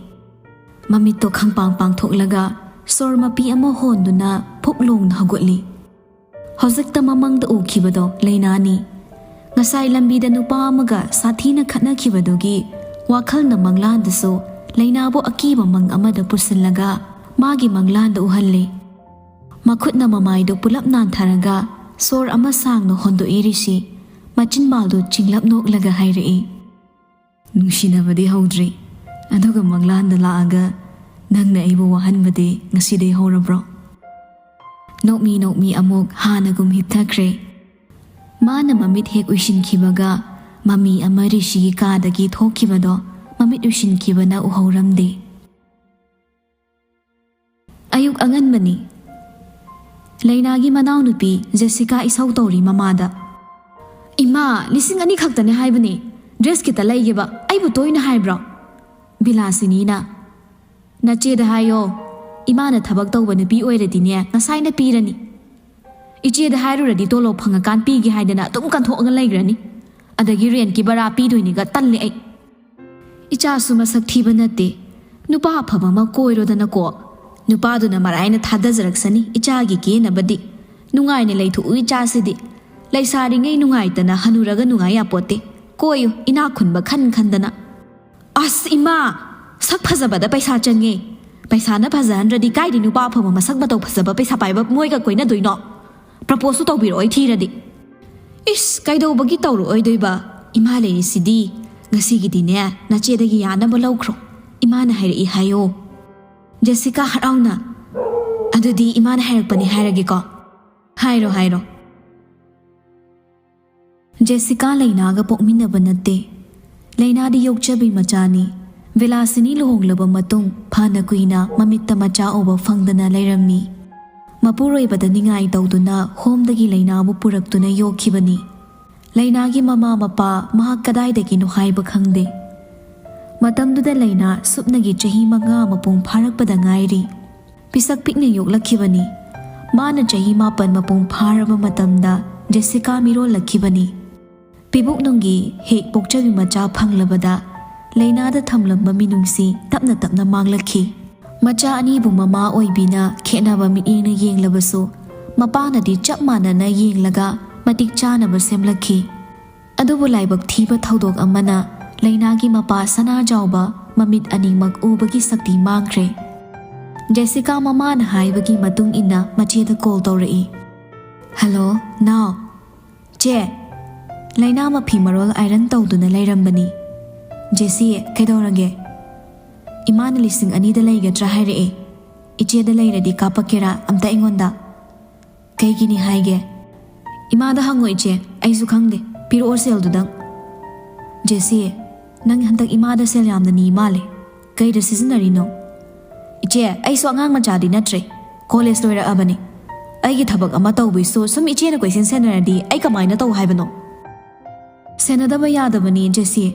ꯃꯃꯤꯠꯇꯣ ꯈꯪꯄꯥꯡ ꯄꯥꯡꯊꯣꯛꯂꯒ ꯁꯣꯔ ꯃꯄꯤ ꯑꯃ ꯍꯣꯟꯗꯨꯅ ꯐꯨꯛ ꯂꯣꯡꯅ ꯍꯧꯒꯠꯂꯤ꯫ ꯍꯧꯖꯤꯛꯇ ꯃꯃꯪꯗ ꯎꯈꯤꯕꯗꯣ ꯂꯩꯅꯥꯅꯤ꯫ ꯉꯁꯥꯏ ꯂꯝꯕꯤꯗ ꯅꯨꯄꯥ ꯑꯃꯒ ꯁꯥꯊꯤꯅ ꯈꯠꯅꯈꯤꯕꯗꯨꯒꯤ ꯋꯥꯈꯜꯅ ꯃꯪꯂꯥꯟꯗꯁꯨ ꯂꯩꯅꯥꯕꯨ ꯑꯀꯤꯕ ꯃꯪ ꯑꯃꯗ ꯄꯨꯁꯤꯜꯂꯒ ꯃꯥꯒꯤ ꯃꯪꯂꯥꯟꯗ ꯎꯍꯜꯂꯤ꯫ ꯃꯈꯨꯠꯅ ꯃꯃꯥꯏꯗꯨ ꯄꯨꯂꯞ ꯅꯥꯟꯊꯔꯒ ꯁꯣꯔ ꯑꯃ ꯁꯥꯡꯅ ꯍꯣꯟꯗꯣꯛꯏ ꯔꯤꯁꯤ꯫ ꯃꯆꯤꯟꯕꯥꯜꯗꯨ ꯆꯤꯡꯂꯞ ꯅꯣꯛꯂꯒ ꯍꯥꯏꯔꯛꯏ, "ꯅꯨꯡꯁꯤꯅꯕꯗꯤ ꯍꯧꯗ꯭ꯔꯤ, ꯑꯗꯨꯒ ꯃꯪꯂꯥꯟꯗ ꯂꯥꯛꯑꯒ ꯅꯪꯅ ꯑꯩꯕꯨ ꯋꯥꯍꯟꯕꯗꯤ ꯉꯁꯤꯗꯩ ꯍꯧꯔꯕ꯭ꯔꯣ?" ꯅꯣꯛꯃꯤ ꯅꯣꯛꯃꯤ ꯑꯃꯨꯛ ꯍꯥꯟꯅꯒꯨꯝ ꯍꯤꯞꯊꯈ꯭ꯔꯦ꯫ ꯃꯥꯅ ꯃꯃꯤꯠ ꯍꯦꯛ ꯎꯏꯁꯤꯟꯈꯤꯕꯒ ꯃꯃꯤ ꯑꯃ ꯔꯤꯁꯤꯒꯤ ꯀꯥꯗꯒꯤ ꯊꯣꯛꯈꯤꯕꯗꯣ ꯃꯃꯤꯠ ꯎꯏꯁꯤꯟꯈꯤꯕꯅ ꯎꯍꯧꯔꯝꯗꯦ꯫ ꯑꯌꯨꯛ ꯑꯉꯟꯕꯅꯤ꯫ ꯂꯩꯅꯥꯒꯤ ꯃꯅꯥꯎꯅꯨꯄꯤ ꯖꯦꯁꯤꯀꯥ ꯏꯁꯧ ꯇꯧꯔꯤ ꯃꯃꯥꯗ꯫ "ꯏꯃꯥ, ꯂꯤꯁꯤꯡ ꯑꯅꯤ ꯈꯛꯇꯅꯦ ꯍꯥꯏꯕꯅꯦ, ꯗ꯭ꯔꯦꯁ ꯈꯤꯇ ꯂꯩꯒꯦꯕ, ꯑꯩꯕꯨ ꯇꯣꯏꯅ ꯍꯥꯏꯕ꯭ꯔꯣ?" ꯕꯤꯂꯥꯁꯤꯅꯤꯅ꯫ "ꯅꯆꯦꯗ ꯍꯥꯏꯌꯣ, ꯏꯃꯥꯅ ꯊꯕꯛ ꯇꯧꯕ ꯅꯨꯄꯤ ꯑꯣꯏꯔꯗꯤꯅꯦ ꯉꯁꯥꯏꯅ ꯄꯤꯔꯅꯤ꯫ ꯏꯆꯦꯗ ꯍꯥꯏꯔꯨꯔꯗꯤ ꯇꯣꯂꯣꯞ ꯐꯪꯉꯀꯥꯟ ꯄꯤꯒꯦ ꯍꯥꯏꯗꯅ ꯑꯗꯨꯝ ꯀꯟꯊꯣꯛꯑꯒ ꯂꯩꯈ꯭ꯔꯅꯤ꯫ ꯑꯗꯒꯤ ꯔꯦꯟꯠꯀꯤ ꯕꯔꯥ ꯄꯤꯗꯣꯏꯅꯤꯒ, ꯇꯜꯂꯦ ꯑꯩ꯫ ꯏꯆꯥꯁꯨ ꯃꯁꯛ ꯊꯤꯕ ꯅꯠꯇꯦ, ꯅꯨꯄꯥ ꯑꯐꯕ ꯑꯃ ꯀꯣꯏꯔꯣꯗꯅꯀꯣ꯫ ꯅꯨꯄꯥꯗꯨꯅ ꯃꯔꯥꯏꯅ ꯊꯥꯗꯖꯔꯛꯁꯅꯤ ꯏꯆꯥꯒꯤ ꯀꯦꯅꯕꯗꯤ꯫ ꯅꯨꯡꯉꯥꯏꯅ ꯂꯩꯊꯣꯛꯎ ꯏꯆꯥꯁꯤꯗꯤ꯫ ꯂꯩꯁꯥꯔꯤꯉꯩ ꯅꯨꯡꯉꯥꯏꯇꯅ ꯍꯅꯨꯔꯒ ꯅꯨꯡꯉꯥꯏ ꯌꯥꯄꯣꯠꯇꯦ꯫ ꯀꯣꯏꯌꯨ ꯏꯅꯥꯛ ꯈꯨꯟꯕ ꯈꯟ ꯈꯟꯗꯅ꯫ ꯑꯁ ꯏꯃꯥ! ꯁꯛ ꯐꯖꯕꯗ ꯄꯩꯁꯥ ꯆꯪꯉꯦ꯫ ꯄꯩꯁꯥꯅ ꯐꯖꯍꯟꯗ꯭ꯔꯗꯤ ꯀꯥꯏꯗꯩ ꯅꯨꯄꯥ ꯑꯐꯕ ꯃꯁꯛ ꯃꯇꯧ ꯐꯖꯕ ꯄꯩꯁꯥ ꯄꯥꯏꯕ ꯃꯣꯏꯒ ꯀꯣꯏꯅꯗꯣꯏꯅꯣ? ꯄ꯭ꯔꯄꯣꯁꯁꯨ ꯇꯧꯕꯤꯔꯛꯑꯣꯏ ꯊꯤꯔꯗꯤ꯫ ꯏꯁ, ꯀꯩꯗꯧꯕꯒꯤ ꯇꯧꯔꯛꯑꯣꯏꯗꯣꯏꯕ? ꯏꯃꯥ ꯂꯩꯔꯤꯁꯤꯗꯤ꯫ ꯉꯁꯤꯒꯤꯗꯤꯅꯦ ꯅꯆꯦꯗꯒꯤ ꯌꯥꯅꯕ ꯂꯧꯈ꯭ꯔꯣ꯫ ꯏꯃꯥꯅ ꯍꯥꯏꯔꯛꯏ ꯍꯥꯏꯌꯣ꯫" ꯖꯦꯁꯤꯀꯥ ꯍꯔꯥꯎꯅ, "ꯑꯗꯨꯗꯤ ꯏꯃꯥꯅ ꯍꯥꯏꯔꯛꯄꯅꯤ ꯍꯥꯏꯔꯒꯦꯀꯣ꯫" "ꯍꯥꯏꯔꯣ, ꯍꯥꯏꯔꯣ꯫" ꯖꯦꯁꯤꯀꯥ ꯂꯩꯅꯥꯒ ꯄꯣꯛꯃꯤꯟꯅꯕ ꯅꯠꯇꯦ꯫ ꯂꯩꯅꯥꯗꯤ ꯌꯣꯛꯆꯕꯤ ꯃꯆꯥꯅꯤ꯫ ꯕꯤꯂꯥꯁꯤꯅꯤ ꯂꯨꯍꯣꯡꯂꯕ ꯃꯇꯨꯡ ꯐꯅ ꯀꯨꯏꯅ ꯃꯃꯤꯠꯇ ꯃꯆꯥ ꯎꯕ ꯐꯪꯗꯅ ꯂꯩꯔꯝꯃꯤ꯫ ꯃꯄꯨꯔꯣꯏꯕꯗ ꯅꯤꯡꯉꯥꯏ ꯇꯧꯗꯨꯅ ꯍꯣꯝꯗꯒꯤ ꯂꯩꯅꯥꯕꯨ ꯄꯨꯔꯛꯇꯨꯅ ꯌꯣꯛꯈꯤꯕꯅꯤ꯫ ꯂꯩꯅꯥꯒꯤ ꯃꯃꯥ ꯃꯄꯥ ꯃꯍꯥꯛ ꯀꯗꯥꯏꯗꯒꯤꯅꯣ ꯍꯥꯏꯕ ꯈꯪꯗꯦ꯫ ꯃꯇꯝꯗꯨꯗ ꯂꯩꯅꯥ ꯁꯨꯞꯅꯒꯤ ꯆꯍꯤ ꯃꯉꯥ ꯃꯄꯨꯡ ꯐꯥꯔꯛꯄꯗ ꯉꯥꯏꯔꯤ꯫ ꯄꯤꯁꯛ ꯄꯤꯛꯅ ꯌꯣꯛꯂꯛꯈꯤꯕꯅꯤ꯫ ꯃꯥꯅ ꯆꯍꯤ ꯃꯥꯄꯟ ꯃꯄꯨꯡ ꯐꯥꯔꯕ ꯃꯇꯝꯗ ꯖꯦꯁꯤꯀꯥ ꯃꯤꯔꯣꯜꯂꯛꯈꯤꯕꯅꯤ꯫ ꯄꯤꯕꯨꯛꯅꯨꯡꯒꯤ ꯍꯦꯛ ꯄꯣꯛꯆꯕꯤ ꯃꯆꯥ ꯐꯪꯂꯕꯗ ꯂꯩꯅꯥꯗ ꯊꯝꯂꯝꯕ ꯃꯤꯅꯨꯡꯁꯤ ꯇꯞꯅ ꯇꯞꯅ ꯃꯥꯡꯂꯛꯈꯤ꯫ ꯃꯆꯥ ꯑꯅꯤꯕꯨ ꯃꯃꯥ ꯑꯣꯏꯕꯤꯅ ꯈꯦꯠꯅꯕ ꯃꯤꯠꯌꯦꯡꯅ ꯌꯦꯡꯂꯕꯁꯨ, ꯃꯄꯥꯅꯗꯤ ꯆꯞ ꯃꯥꯟꯅꯅ ꯌꯦꯡꯂꯒ ꯃꯇꯤꯛ ꯆꯥꯅꯕ ꯁꯦꯝꯂꯛꯈꯤ꯫ ꯑꯗꯨꯕꯨ ꯂꯥꯏꯕꯛ ꯊꯤꯕ ꯊꯧꯗꯣꯛ ꯑꯃꯅ ꯂꯩꯅꯥꯒꯤ ꯃꯄꯥ ꯁꯅꯥꯖꯥꯎꯕ ꯃꯃꯤꯠ ꯑꯅꯤꯃꯛ ꯎꯕꯒꯤ ꯁꯛꯇꯤ ꯃꯥꯡꯈ꯭ꯔꯦ꯫ ꯖꯦꯁꯤꯀꯥ ꯃꯃꯥꯅ ꯍꯥꯏꯕꯒꯤ ꯃꯇꯨꯡ ꯏꯟꯅ ꯃꯆꯦꯗ ꯀꯣꯜ ꯇꯧꯔꯛꯏ꯫ "ꯍꯜꯂꯣ, ꯅꯥꯎ꯫ ꯆꯦ, ꯂꯩꯅꯥ ꯃꯐꯤ ꯃꯔꯣꯜ ꯑꯥꯏꯔꯟ ꯇꯧꯗꯨꯅ ꯂꯩꯔꯝꯕꯅꯤ꯫ ꯖꯦꯁꯤ, ꯀꯩꯗꯧꯔꯒꯦ? ꯏꯃꯥꯅ ꯂꯤꯁꯤꯡ ꯑꯅꯤꯗ ꯂꯩꯒꯗ꯭ꯔꯥ ꯍꯥꯏꯔꯛꯑꯦ꯫ ꯏꯆꯦꯗ ꯂꯩꯔꯗꯤ ꯀꯥꯞꯄꯛꯀꯦꯔꯥ ꯑꯝꯇ ꯑꯩꯉꯣꯟꯗ?" "ꯀꯩꯒꯤꯅꯤ ꯍꯥꯏꯒꯦ?" "ꯏꯃꯥꯗ ꯍꯪꯉꯣ ꯏꯆꯦ, ꯑꯩꯁꯨ ꯈꯪꯗꯦ꯫ ꯄꯤꯔꯛꯑꯣ ꯁꯦꯜꯗꯨꯗꯪ꯫" "ꯖꯦꯁꯤ, ꯅꯪ ꯍꯟꯗꯛ ꯏꯃꯥꯗ ꯁꯦꯜ ꯌꯥꯝꯅ ꯅꯤ ꯃꯥꯜꯂꯦ꯫ ꯀꯩꯗ ꯁꯤꯖꯤꯟꯅꯔꯤꯅꯣ?" "ꯏꯆꯦ, ꯑꯩꯁꯨ ꯑꯉꯥꯡ ꯃꯆꯥꯗꯤ ꯅꯠꯇ꯭ꯔꯦ꯫ ꯀꯣꯂꯦꯖ ꯂꯣꯏꯔꯛꯑꯕꯅꯤ꯫ ꯑꯩꯒꯤ ꯊꯕꯛ ꯑꯃ ꯇꯧꯕꯩꯁꯨ ꯁꯨꯝ ꯏꯆꯦꯅ ꯀꯣꯏꯁꯦꯟ ꯁꯦꯟꯅꯔꯗꯤ ꯑꯩ ꯀꯃꯥꯏꯅ ꯇꯧ ꯍꯥꯏꯕꯅꯣ?" "ꯁꯦꯟꯅꯗꯕ ꯌꯥꯗꯕꯅꯤ ꯖꯦꯁꯤ꯫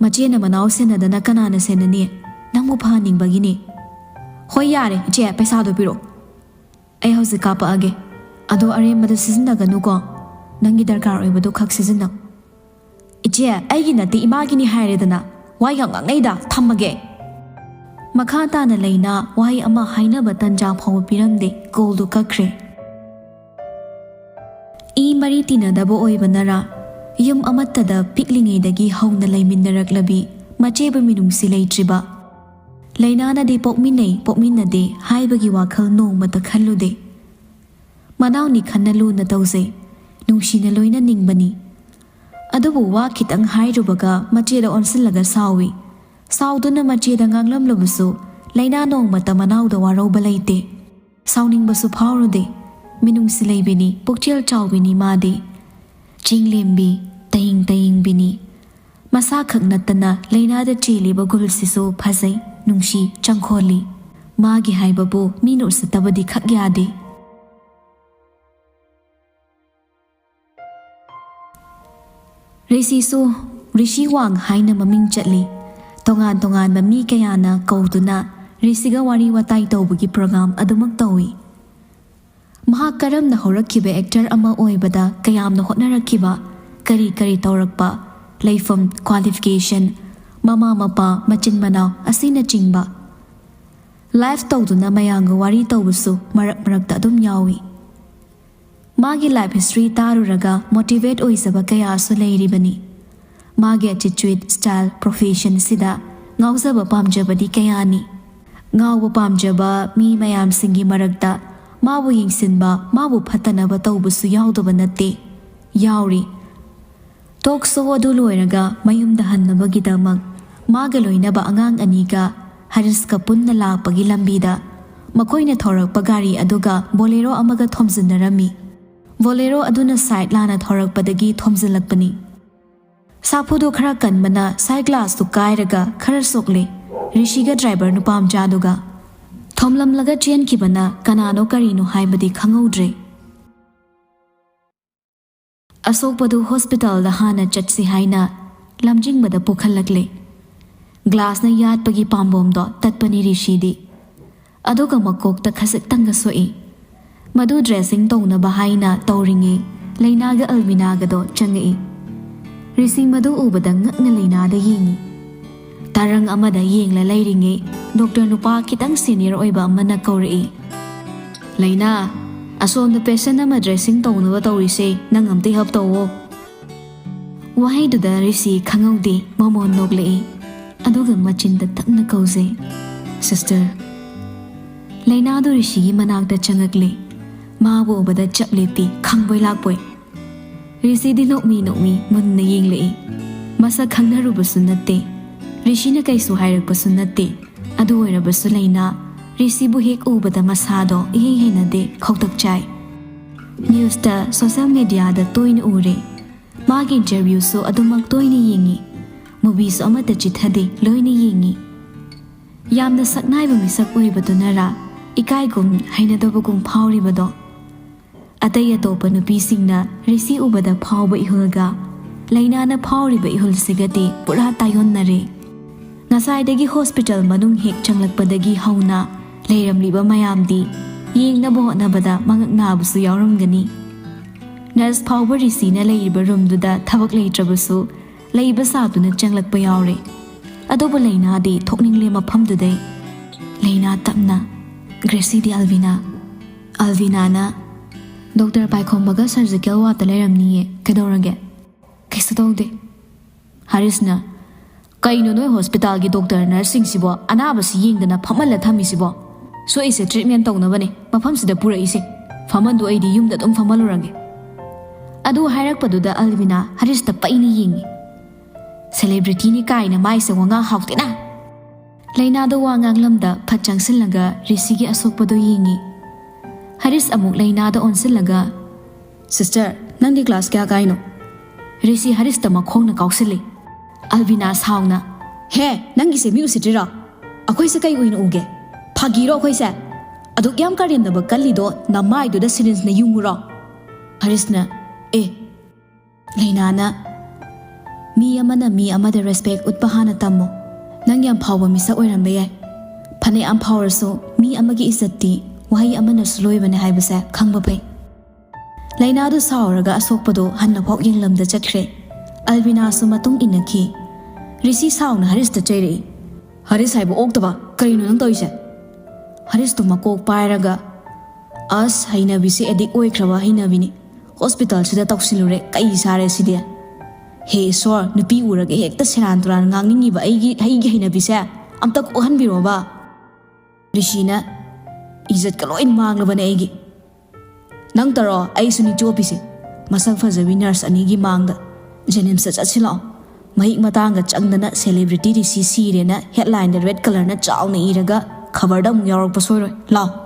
ꯃꯆꯦꯅ ꯃꯅꯥꯎ ꯁꯦꯟꯅꯗꯅ ꯀꯅꯥꯅ ꯁꯦꯟꯅꯅꯤ? ꯅꯪꯕꯨ ꯐꯍꯟꯅꯤꯡꯕꯒꯤꯅꯤ꯫" "ꯍꯣꯏ ꯌꯥꯔꯦ ꯏꯆꯦ, ꯄꯩꯁꯥꯗꯣ ꯄꯤꯔꯛꯑꯣ꯫ ꯑꯩ ꯍꯧꯖꯤꯛ ꯀꯥꯞꯄꯛꯑꯒꯦ꯫ ꯑꯗꯣ ꯑꯔꯦꯝꯕꯗ ꯁꯤꯖꯤꯟꯅꯒꯅꯨꯀꯣ꯫ ꯅꯪꯒꯤ ꯗꯔꯀꯥꯔ ꯑꯣꯏꯕꯗꯨ ꯈꯛ ꯁꯤꯖꯤꯟꯅꯧ꯫" "ꯏꯆꯦ, ꯑꯩꯒꯤ ꯅꯠꯇꯦ, ꯏꯃꯥꯒꯤꯅꯤ ꯍꯥꯏꯔꯦꯗꯅ꯫ ꯋꯥ ꯌꯥꯝ ꯉꯥꯡꯅꯩꯗ, ꯊꯝꯃꯒꯦ꯫" ꯃꯈꯥ ꯇꯥꯅ ꯂꯩꯅꯥ ꯋꯥꯍꯩ ꯑꯃ ꯍꯥꯏꯅꯕ ꯇꯟꯖꯥ ꯐꯥꯎꯕ ꯄꯤꯔꯝꯗꯦ, ꯀꯣꯜꯗꯨ ꯀꯛꯈ꯭ꯔꯦ꯫ ꯏ ꯃꯔꯤ ꯇꯤꯟꯅꯗꯕ ꯑꯣꯏꯕꯅꯔꯥ, ꯌꯨꯝ ꯑꯃꯠꯇꯗ ꯄꯤꯛꯂꯤꯉꯩꯗꯒꯤ ꯍꯧꯅ ꯂꯩꯃꯤꯟꯅꯔꯛꯂꯕꯤ ꯃꯆꯦꯕꯨ ꯃꯤꯅꯨꯡꯁꯤ ꯂꯩꯇ꯭ꯔꯤꯕ꯫ ꯂꯩꯅꯥꯅꯗꯤ ꯄꯣꯛꯃꯤꯟꯅꯩ, ꯄꯣꯛꯃꯤꯟꯅꯗꯦ ꯍꯥꯏꯕꯒꯤ ꯋꯥꯈꯜ ꯅꯣꯡꯃꯇ ꯈꯜꯂꯨꯗꯦ꯫ ꯃꯅꯥꯎꯅꯤ ꯈꯟꯅ ꯂꯨꯅ ꯇꯧꯖꯩ, ꯅꯨꯡꯁꯤꯅ ꯂꯣꯏꯅ ꯅꯤꯡꯕꯅꯤ꯫ ꯑꯗꯨꯕꯨ ꯋꯥ ꯈꯤꯇꯪ ꯍꯥꯏꯔꯨꯕꯒ ꯃꯆꯦꯗ ꯑꯣꯟꯁꯤꯜꯂꯒ ꯁꯥꯎꯏ꯫ ꯁꯥꯎꯗꯨꯅ ꯃꯆꯦꯗ ꯉꯥꯡꯂꯝꯂꯕꯁꯨ ꯂꯩꯅꯥ ꯅꯣꯡꯃꯇ ꯃꯅꯥꯎꯗ ꯋꯥꯔꯧꯕ ꯂꯩꯇꯦ꯫ ꯁꯥꯎꯅꯤꯡꯕꯁꯨ ꯐꯥꯎꯔꯨꯗꯦ꯫ ꯃꯤꯅꯨꯡꯁꯤ ꯂꯩꯕꯤꯅꯤ, ꯄꯨꯛꯆꯦꯜ ꯆꯥꯎꯕꯤꯅꯤ ꯃꯥꯗꯤ꯫ ꯆꯤꯡꯂꯦꯝꯕꯤ, ꯇꯌꯤꯡ ꯇꯌꯤꯡꯕꯤꯅꯤ꯫ ꯃꯁꯥꯈꯛ ꯅꯠꯇꯅ ꯂꯩꯅꯥꯗ ꯆꯦꯜꯂꯤꯕ ꯒꯨꯜꯁꯤꯁꯨ ꯐꯖꯩ, ꯅꯨꯡꯁꯤ, ꯆꯪꯈꯣꯜꯂꯤ꯫ ꯃꯥꯒꯤ ꯍꯥꯏꯕꯕꯨ ꯃꯤꯅ ꯎꯁꯤꯠꯇꯕꯗꯤ ꯈꯛ ꯌꯥꯗꯦ꯫ ꯔꯤꯁꯤꯁꯨ ꯔꯤꯁꯤ ꯋꯥꯡ ꯍꯥꯏꯅ ꯃꯃꯤꯡ ꯆꯠꯂꯤ꯫ ꯇꯣꯉꯥꯟ ꯇꯣꯉꯥꯟꯕ ꯃꯤ ꯀꯌꯥꯅ ꯀꯧꯗꯨꯅ ꯔꯤꯁꯤꯒ ꯋꯥꯔꯤ ꯋꯥꯇꯥꯏ ꯇꯧꯕꯒꯤ ꯄ꯭ꯔꯣꯒ꯭ꯔꯥꯝ ꯑꯗꯨꯃꯛ ꯇꯧꯏ꯫ ꯃꯍꯥꯛ ꯀꯔꯝꯅ ꯍꯧꯔꯛꯈꯤꯕ ꯑꯦꯛꯇꯔ ꯑꯃ ꯑꯣꯏꯕꯗ ꯀꯌꯥꯝꯅ ꯍꯣꯠꯅꯔꯛꯈꯤꯕ, ꯀꯔꯤ ꯀꯔꯤ ꯇꯧꯔꯛꯄ, ꯂꯩꯐꯝ, ꯀ꯭ꯋꯥꯂꯤꯐꯤꯀꯦꯁꯟ, ꯃꯃꯥ ꯃꯄꯥ, ꯃꯆꯤꯟ ꯃꯅꯥꯎ ꯑꯁꯤꯅꯆꯤꯡꯕ꯫ ꯂꯥꯏꯐ ꯇꯧꯗꯨꯅ ꯃꯌꯥꯝꯒ ꯋꯥꯔꯤ ꯇꯧꯕꯁꯨ ꯃꯔꯛ ꯃꯔꯛꯇ ꯑꯗꯨꯝ ꯌꯥꯎꯏ꯫ ꯃꯥꯒꯤ ꯂꯥꯏꯐ ꯍꯤꯁꯇ꯭ꯔꯤ ꯇꯥꯔꯨꯔꯒ ꯃꯣꯇꯤꯚꯦꯠ ꯑꯣꯏꯖꯕ ꯀꯌꯥꯁꯨ ꯂꯩꯔꯤꯕꯅꯤ꯫ ꯃꯥꯒꯤ ꯑꯦꯇꯤꯆꯨꯏꯠ, ꯁ꯭ꯇꯥꯏꯜ, ꯄ꯭ꯔꯣꯐꯦꯁꯟꯁꯤꯗ ꯉꯥꯎꯖꯕ ꯄꯥꯝꯖꯕꯗꯤ ꯀꯌꯥꯅꯤ꯫ ꯉꯥꯎꯕ ꯄꯥꯝꯖꯕ ꯃꯤ ꯃꯌꯥꯝꯁꯤꯡꯒꯤ ꯃꯔꯛꯇ ꯃꯥꯕꯨ ꯌꯦꯡꯁꯤꯟꯕ, ꯃꯥꯕꯨ ꯐꯠꯇꯅꯕ ꯇꯧꯕꯁꯨ ꯌꯥꯎꯗꯕ ꯅꯠꯇꯦ꯫ ꯌꯥꯎꯔꯤ꯫ ꯇꯣꯛ ꯁꯣ ꯑꯗꯨ ꯂꯣꯏꯔꯒ ꯃꯌꯨꯝꯗ ꯍꯟꯅꯕꯒꯤꯗꯃꯛ ꯃꯥꯒ ꯂꯣꯏꯅꯕ ꯑꯉꯥꯡ ꯑꯅꯤꯒ ꯍꯔꯤꯁꯀ ꯄꯨꯟꯅ ꯂꯥꯛꯄꯒꯤ ꯂꯝꯕꯤꯗ ꯃꯈꯣꯏꯅ ꯊꯧꯔꯛꯄ ꯒꯥꯔꯤ ꯑꯗꯨꯒ ꯕꯣꯂꯦꯔꯣ ꯑꯃꯒ ꯊꯣꯝꯖꯤꯟꯅꯔꯝꯃꯤ꯫ ꯕꯣꯂꯦꯔꯣ ꯑꯗꯨꯅ ꯁꯥꯏꯠ ꯂꯥꯟꯅ ꯊꯧꯔꯛꯄꯗꯒꯤ ꯊꯣꯝꯖꯤꯜꯂꯛꯄꯅꯤ꯫ ꯁꯥꯐꯨꯗꯨ ꯈꯔ ꯀꯟꯕꯅ ꯁꯥꯏꯠ ꯒ꯭ꯂꯥꯁꯇꯨ ꯀꯥꯏꯔꯒ ꯈꯔ ꯁꯣꯛꯂꯦ꯫ ꯔꯤꯁꯤꯒ ꯗ꯭ꯔꯥꯏꯚꯔ ꯅꯨꯄꯥ ꯃꯆꯥꯗꯨꯒ ꯊꯣꯝꯂꯝꯂꯒ ꯆꯦꯟꯈꯤꯕꯅ ꯀꯅꯥꯅꯣ ꯀꯔꯤꯅꯣ ꯍꯥꯏꯕꯗꯤ ꯈꯪꯍꯧꯗ꯭ꯔꯦ꯫ ꯑꯁꯣꯛꯄꯗꯨ ꯍꯣꯁꯄꯤꯇꯥꯜꯗ ꯍꯥꯟꯅ ꯆꯠꯁꯤ ꯍꯥꯏꯅ ꯂꯝꯖꯤꯡꯕꯗ ꯄꯨꯈꯠꯂꯛꯂꯦ꯫ ꯒ꯭ꯂꯥꯁꯅ ꯌꯥꯠꯄꯒꯤ ꯄꯥꯝꯕꯣꯝꯗꯣ ꯇꯠꯄꯅꯤ ꯔꯤꯁꯤꯗꯤ꯫ ꯑꯗꯨꯒ ꯃꯀꯣꯛꯇ ꯈꯖꯤꯛꯇꯪꯒ ꯁꯣꯛꯏ꯫ ꯃꯗꯨ ꯗ꯭ꯔꯦꯁꯤꯡ ꯇꯧꯅꯕ ꯍꯥꯏꯅ ꯇꯧꯔꯤꯉꯩ ꯂꯩꯅꯥꯒ ꯑꯜꯃꯤꯅꯥꯒꯗꯣ ꯆꯪꯉꯛꯏ꯫ ꯔꯤꯁꯤ ꯃꯗꯨ ꯎꯕꯗ ꯉꯛꯅ ꯂꯩꯅꯥꯗ ꯌꯦꯡꯉꯤ꯫ ꯇꯔꯪ ꯑꯃꯗ ꯌꯦꯡꯂ ꯂꯩꯔꯤꯉꯩ ꯗꯣꯛꯇꯔ ꯅꯨꯄꯥ ꯈꯤꯇꯪ ꯁꯦꯅꯤꯌꯔ ꯑꯣꯏꯕ ꯑꯃꯅ ꯀꯧꯔꯛꯏ, "ꯂꯩꯅꯥ, ꯑꯁꯣꯝꯗ ꯄꯦꯁꯦꯟ ꯑꯃ ꯗ꯭ꯔꯦꯁꯤꯡ ꯇꯧꯅꯕ ꯇꯧꯔꯤꯁꯦ, ꯅꯪ ꯑꯝꯇ ꯍꯦꯜꯞ ꯇꯧꯋꯣ꯫" ꯋꯥꯍꯩꯗꯨꯗ ꯔꯤꯁꯤ ꯈꯪꯍꯧꯗꯦ ꯃꯃꯣꯟ ꯅꯣꯛꯂꯛꯏ꯫ ꯑꯗꯨꯒ ꯃꯆꯤꯟꯗ ꯇꯞꯅ ꯀꯧꯖꯩ, "ꯁꯤꯁꯇꯔ꯫" ꯂꯩꯅꯥꯗꯨ ꯔꯤꯁꯤꯒꯤ ꯃꯅꯥꯛꯇ ꯆꯪꯉꯛꯂꯦ꯫ ꯃꯥꯕꯨ ꯎꯕꯗ ꯆꯞ ꯂꯦꯞꯄꯤ, ꯈꯪꯕꯣꯏ ꯂꯥꯛꯄꯣꯏ꯫ ꯔꯤꯁꯤꯗꯤ ꯅꯣꯛꯃꯤ ꯅꯣꯛꯃꯤ ꯃꯨꯟꯅ ꯌꯦꯡꯂꯛꯏ꯫ ꯃꯁꯛ ꯈꯪꯅꯔꯨꯕꯁꯨ ꯅꯠꯇꯦ꯫ ꯔꯤꯁꯤꯅ ꯀꯩꯁꯨ ꯍꯥꯏꯔꯛꯄꯁꯨ ꯅꯠꯇꯦ꯫ ꯑꯗꯨ ꯑꯣꯏꯔꯕꯁꯨ ꯂꯩꯅꯥ ꯔꯤꯁꯤꯕꯨ ꯍꯦꯛ ꯎꯕꯗ ꯃꯁꯥꯗꯣ ꯏꯍꯩ ꯍꯩꯅꯗꯦ, ꯈꯧꯇꯛ ꯆꯥꯏ꯫ ꯅ꯭ꯌꯨꯁꯇ, ꯁꯣꯁꯦꯜ ꯃꯦꯗꯤꯌꯥꯗ ꯇꯣꯏꯅ ꯎꯔꯦ꯫ ꯃꯥꯒꯤ ꯏꯟꯇꯔꯚ꯭ꯌꯨꯁꯨ ꯑꯗꯨꯃꯛ ꯇꯣꯏꯅ ꯌꯦꯡꯉꯤ꯫ ꯃꯨꯚꯤꯁꯨ ꯑꯃꯠꯇ ꯆꯤꯊꯗꯦ, ꯂꯣꯏꯅ ꯌꯦꯡꯉꯤ꯫ ꯌꯥꯝꯅ ꯁꯛꯅꯥꯏꯕ ꯃꯤꯁꯛ ꯑꯣꯏꯕꯗꯨꯅꯔꯥ, ꯏꯀꯥꯏꯒꯨꯝ ꯍꯩꯅꯗꯕꯒꯨꯝ ꯐꯥꯎꯔꯤꯕꯗꯣ꯫ ꯑꯇꯩ ꯑꯇꯣꯞꯄ ꯅꯨꯄꯤꯁꯤꯡꯅ ꯔꯤꯁꯤ ꯎꯕꯗ ꯐꯥꯎꯕ ꯏꯍꯨꯜꯒ ꯂꯩꯅꯥꯅ ꯐꯥꯎꯔꯤꯕ ꯏꯍꯨꯜꯁꯤꯒꯗꯤ ꯄꯨꯔꯥ ꯇꯥꯏꯌꯣꯟꯅꯔꯦ꯫ ꯉꯁꯥꯏꯗꯒꯤ ꯍꯣꯁꯄꯤꯇꯥꯜ ꯃꯅꯨꯡ ꯍꯦꯛ ꯆꯪꯂꯛꯄꯗꯒꯤ ꯍꯧꯅ ꯂꯩꯔꯝꯂꯤꯕ ꯃꯌꯥꯝꯗꯤ ꯌꯦꯡꯅꯕ ꯍꯣꯠꯅꯕꯗ ꯃꯉꯛ ꯅꯥꯕꯁꯨ ꯌꯥꯎꯔꯝꯒꯅꯤ꯫ ꯅꯔꯁ ꯐꯥꯎꯕ ꯔꯤꯁꯤꯅ ꯂꯩꯔꯤꯕ ꯔꯨꯝꯗꯨꯗ ꯊꯕꯛ ꯂꯩꯇ꯭ꯔꯕꯁꯨ ꯂꯩꯕ ꯁꯥꯗꯨꯅ ꯆꯪꯂꯛꯄ ꯌꯥꯎꯔꯦ꯫ ꯑꯗꯨꯕꯨ ꯂꯩꯅꯥꯗꯤ ꯊꯣꯛꯅꯤꯡꯂꯦ ꯃꯐꯝꯗꯨꯗꯩ꯫ ꯂꯩꯅꯥ ꯇꯞꯅ, "ꯒ꯭ꯔꯦꯁꯤꯗꯤ ꯑꯜꯕꯤꯅꯥ?" ꯑꯜꯕꯤꯅꯥꯅ, "ꯗꯣꯛꯇꯔ ꯄꯥꯏꯈꯣꯝꯕꯒ ꯁꯔꯖꯤꯀꯦꯜ ꯋꯥꯔꯗꯇ ꯂꯩꯔꯝꯅꯤꯌꯦ, ꯀꯩꯗꯧꯔꯒꯦ?" "ꯀꯩꯁꯨ ꯇꯧꯗꯦ꯫" ꯍꯥꯔꯤꯁꯅ, "ꯀꯩꯅꯣ ꯅꯣꯏ ꯍꯣꯁꯄꯤꯇꯥꯜꯒꯤ ꯗꯣꯛꯇꯔ ꯅꯔꯁꯁꯤꯡꯁꯤꯕꯣ ꯑꯅꯥꯕꯁꯤ ꯌꯦꯡꯗꯅ ꯐꯝꯍꯜꯂ ꯊꯝꯃꯤꯁꯤꯕꯣ? ꯁꯣꯏꯏꯁꯦ ꯇ꯭ꯔꯤꯠꯃꯦꯟ ꯇꯧꯅꯕꯅꯦ ꯃꯐꯝꯁꯤꯗ ꯄꯨꯔꯛꯏꯁꯦ꯫ ꯐꯝꯍꯟꯗꯣ, ꯑꯩꯗꯤ ꯌꯨꯝꯗ ꯑꯗꯨꯝ ꯐꯝꯍꯜꯂꯨꯔꯒꯦ꯫" ꯑꯗꯨ ꯍꯥꯏꯔꯛꯄꯗꯨꯗ ꯑꯜꯕꯤꯅꯥ ꯍꯥꯔꯤꯁꯇ ꯄꯩꯅ ꯌꯦꯡꯉꯤ꯫ "ꯁꯦꯂꯦꯕ꯭ꯔꯤꯇꯤꯅꯤ ꯀꯥꯏꯅ ꯃꯥꯏꯁꯦ ꯋꯥꯉꯥꯡ ꯍꯥꯎꯇꯦꯅ!" ꯂꯩꯅꯥꯗꯣ ꯋꯥ ꯉꯥꯡꯂꯝꯗ ꯐꯠ ꯆꯪꯁꯤꯜꯂꯒ ꯔꯤꯁꯤꯒꯤ ꯑꯁꯣꯛꯄꯗꯣ ꯌꯦꯡꯉꯤ꯫ ꯍꯥꯔꯤꯁ ꯑꯃꯨꯛ ꯂꯩꯅꯥꯗ ꯑꯣꯟꯁꯤꯜꯂꯒ, "ꯁꯤꯁꯇꯔ, ꯅꯪꯗꯤ ꯀ꯭ꯂꯥꯁ ꯀꯌꯥ ꯀꯥꯏꯅꯣ?" ꯔꯤꯁꯤ ꯍꯥꯔꯤꯁꯇ ꯃꯈꯣꯡꯅ ꯀꯥꯎꯁꯤꯜꯂꯤ꯫ ꯑꯜꯕꯤꯅꯥ ꯁꯥꯎꯅ, "ꯍꯦ, ꯅꯪꯒꯤꯁꯦ ꯃꯤ ꯎꯁꯤꯠꯇ꯭ꯔꯤꯔꯣ? ꯑꯩꯈꯣꯏꯁꯦ ꯀꯩ ꯑꯣꯏꯅ ꯎꯒꯦ? ꯐꯥꯒꯤꯔꯣ ꯑꯩꯈꯣꯏꯁꯦ? ꯑꯗꯨꯛ ꯌꯥꯝ ꯀꯔꯦꯝꯅꯕ ꯀꯜꯂꯤꯗꯣ ꯅꯃꯥꯏꯗꯨꯗ ꯁꯤꯔꯤꯟꯁꯅ ꯌꯨꯡꯉꯨꯔꯣ?" ꯍꯥꯔꯤꯁꯅ, "ꯑꯦ, ꯂꯩꯅꯥꯅ, ꯃꯤ ꯑꯃꯅ ꯃꯤ ꯑꯃꯗ ꯔꯦꯁꯄꯦꯛ ꯎꯠꯄ ꯍꯥꯟꯅ ꯇꯝꯃꯣ꯫ ꯅꯪ ꯌꯥꯝ ꯐꯥꯎꯕ ꯃꯤꯁꯛ ꯑꯣꯏꯔꯝꯕ ꯌꯥꯏ꯫ ꯐꯅꯌꯥꯝ ꯐꯥꯎꯔꯁꯨ ꯃꯤ ꯑꯃꯒꯤ ꯏꯖꯠꯇꯤ ꯋꯥꯍꯩ ꯑꯃꯅꯁꯨ ꯂꯣꯏꯕꯅꯦ ꯍꯥꯏꯕꯁꯦ ꯈꯪꯕ ꯐꯩ꯫" ꯂꯩꯅꯥꯗꯨ ꯁꯥꯎꯔꯒ ꯑꯁꯣꯛꯄꯗꯨ ꯍꯟꯅꯐꯥꯎ ꯌꯦꯡꯂꯝꯗ ꯆꯠꯈ꯭ꯔꯦ꯫ ꯑꯜꯕꯤꯅꯥꯁꯨ ꯃꯇꯨꯡ ꯏꯟꯅꯈꯤ꯫ ꯔꯤꯁꯤ ꯁꯥꯎꯅ ꯍꯥꯔꯤꯁꯇ ꯆꯩꯔꯛꯏ꯫ "ꯍꯥꯔꯤꯁ ꯍꯥꯏꯕ ꯑꯣꯛꯇꯕ, ꯀꯔꯤꯅꯣ ꯅꯪ ꯇꯧꯔꯤꯁꯦ?" ꯍꯥꯔꯤꯁꯇꯨ ꯃꯀꯣꯛ ꯄꯥꯏꯔꯒ, "ꯑꯁ, ꯍꯩꯅꯕꯤꯁꯦ ꯑꯦꯗꯤꯛ ꯑꯣꯏꯈ꯭ꯔꯕ ꯍꯩꯅꯕꯤꯅꯤ꯫ ꯍꯣꯁꯄꯤꯇꯥꯜꯁꯤꯗ ꯇꯧꯁꯤꯜꯂꯨꯔꯦ, ꯀꯩ ꯆꯥꯔꯦ ꯁꯤꯗꯤ? ꯍꯦ ꯏꯁꯣꯔ, ꯅꯨꯄꯤ ꯎꯔꯒ ꯍꯦꯛꯇ ꯁꯦꯔꯥꯟ ꯇꯨꯔꯥꯟ ꯉꯥꯡꯅꯤꯡꯉꯤꯕ ꯑꯩꯒꯤ, ꯑꯩꯒꯤ ꯍꯩꯅꯕꯤꯁꯦ ꯑꯝꯇ ꯀꯣꯛꯍꯟꯕꯤꯔꯣꯕ꯫" ꯔꯤꯁꯤꯅ, "ꯏꯖꯠꯀ ꯂꯣꯏ ꯃꯥꯡꯂꯕꯅꯦ ꯑꯩꯒꯤ꯫ ꯅꯪ ꯇꯧꯔꯣ, ꯑꯩꯁꯨ ꯅꯤꯆꯣꯞꯄꯤꯁꯦ꯫ ꯃꯁꯛ ꯐꯖꯕꯤ ꯅꯔꯁ ꯑꯅꯤꯒꯤ ꯃꯥꯡꯗ ꯖꯦꯅꯤꯝꯁꯇ ꯆꯠꯁꯤꯜꯂꯛꯑꯣ꯫ ꯃꯍꯤꯛ ꯃꯇꯥꯡꯒ ꯆꯪꯗꯅ ꯁꯦꯂꯦꯕ꯭ꯔꯤꯇꯤ ꯔꯤꯁꯤ ꯁꯤꯔꯦꯅ ꯍꯦꯗꯂꯥꯏꯟꯗ ꯔꯦꯗ ꯀꯂꯔꯅ ꯆꯥꯎꯅ ꯏꯔꯒ ꯈꯕꯔꯗ ꯑꯃꯨꯛ ꯌꯥꯎꯔꯛꯄ ꯁꯣꯏꯔꯣꯏ꯫ ꯂꯥꯎ꯫"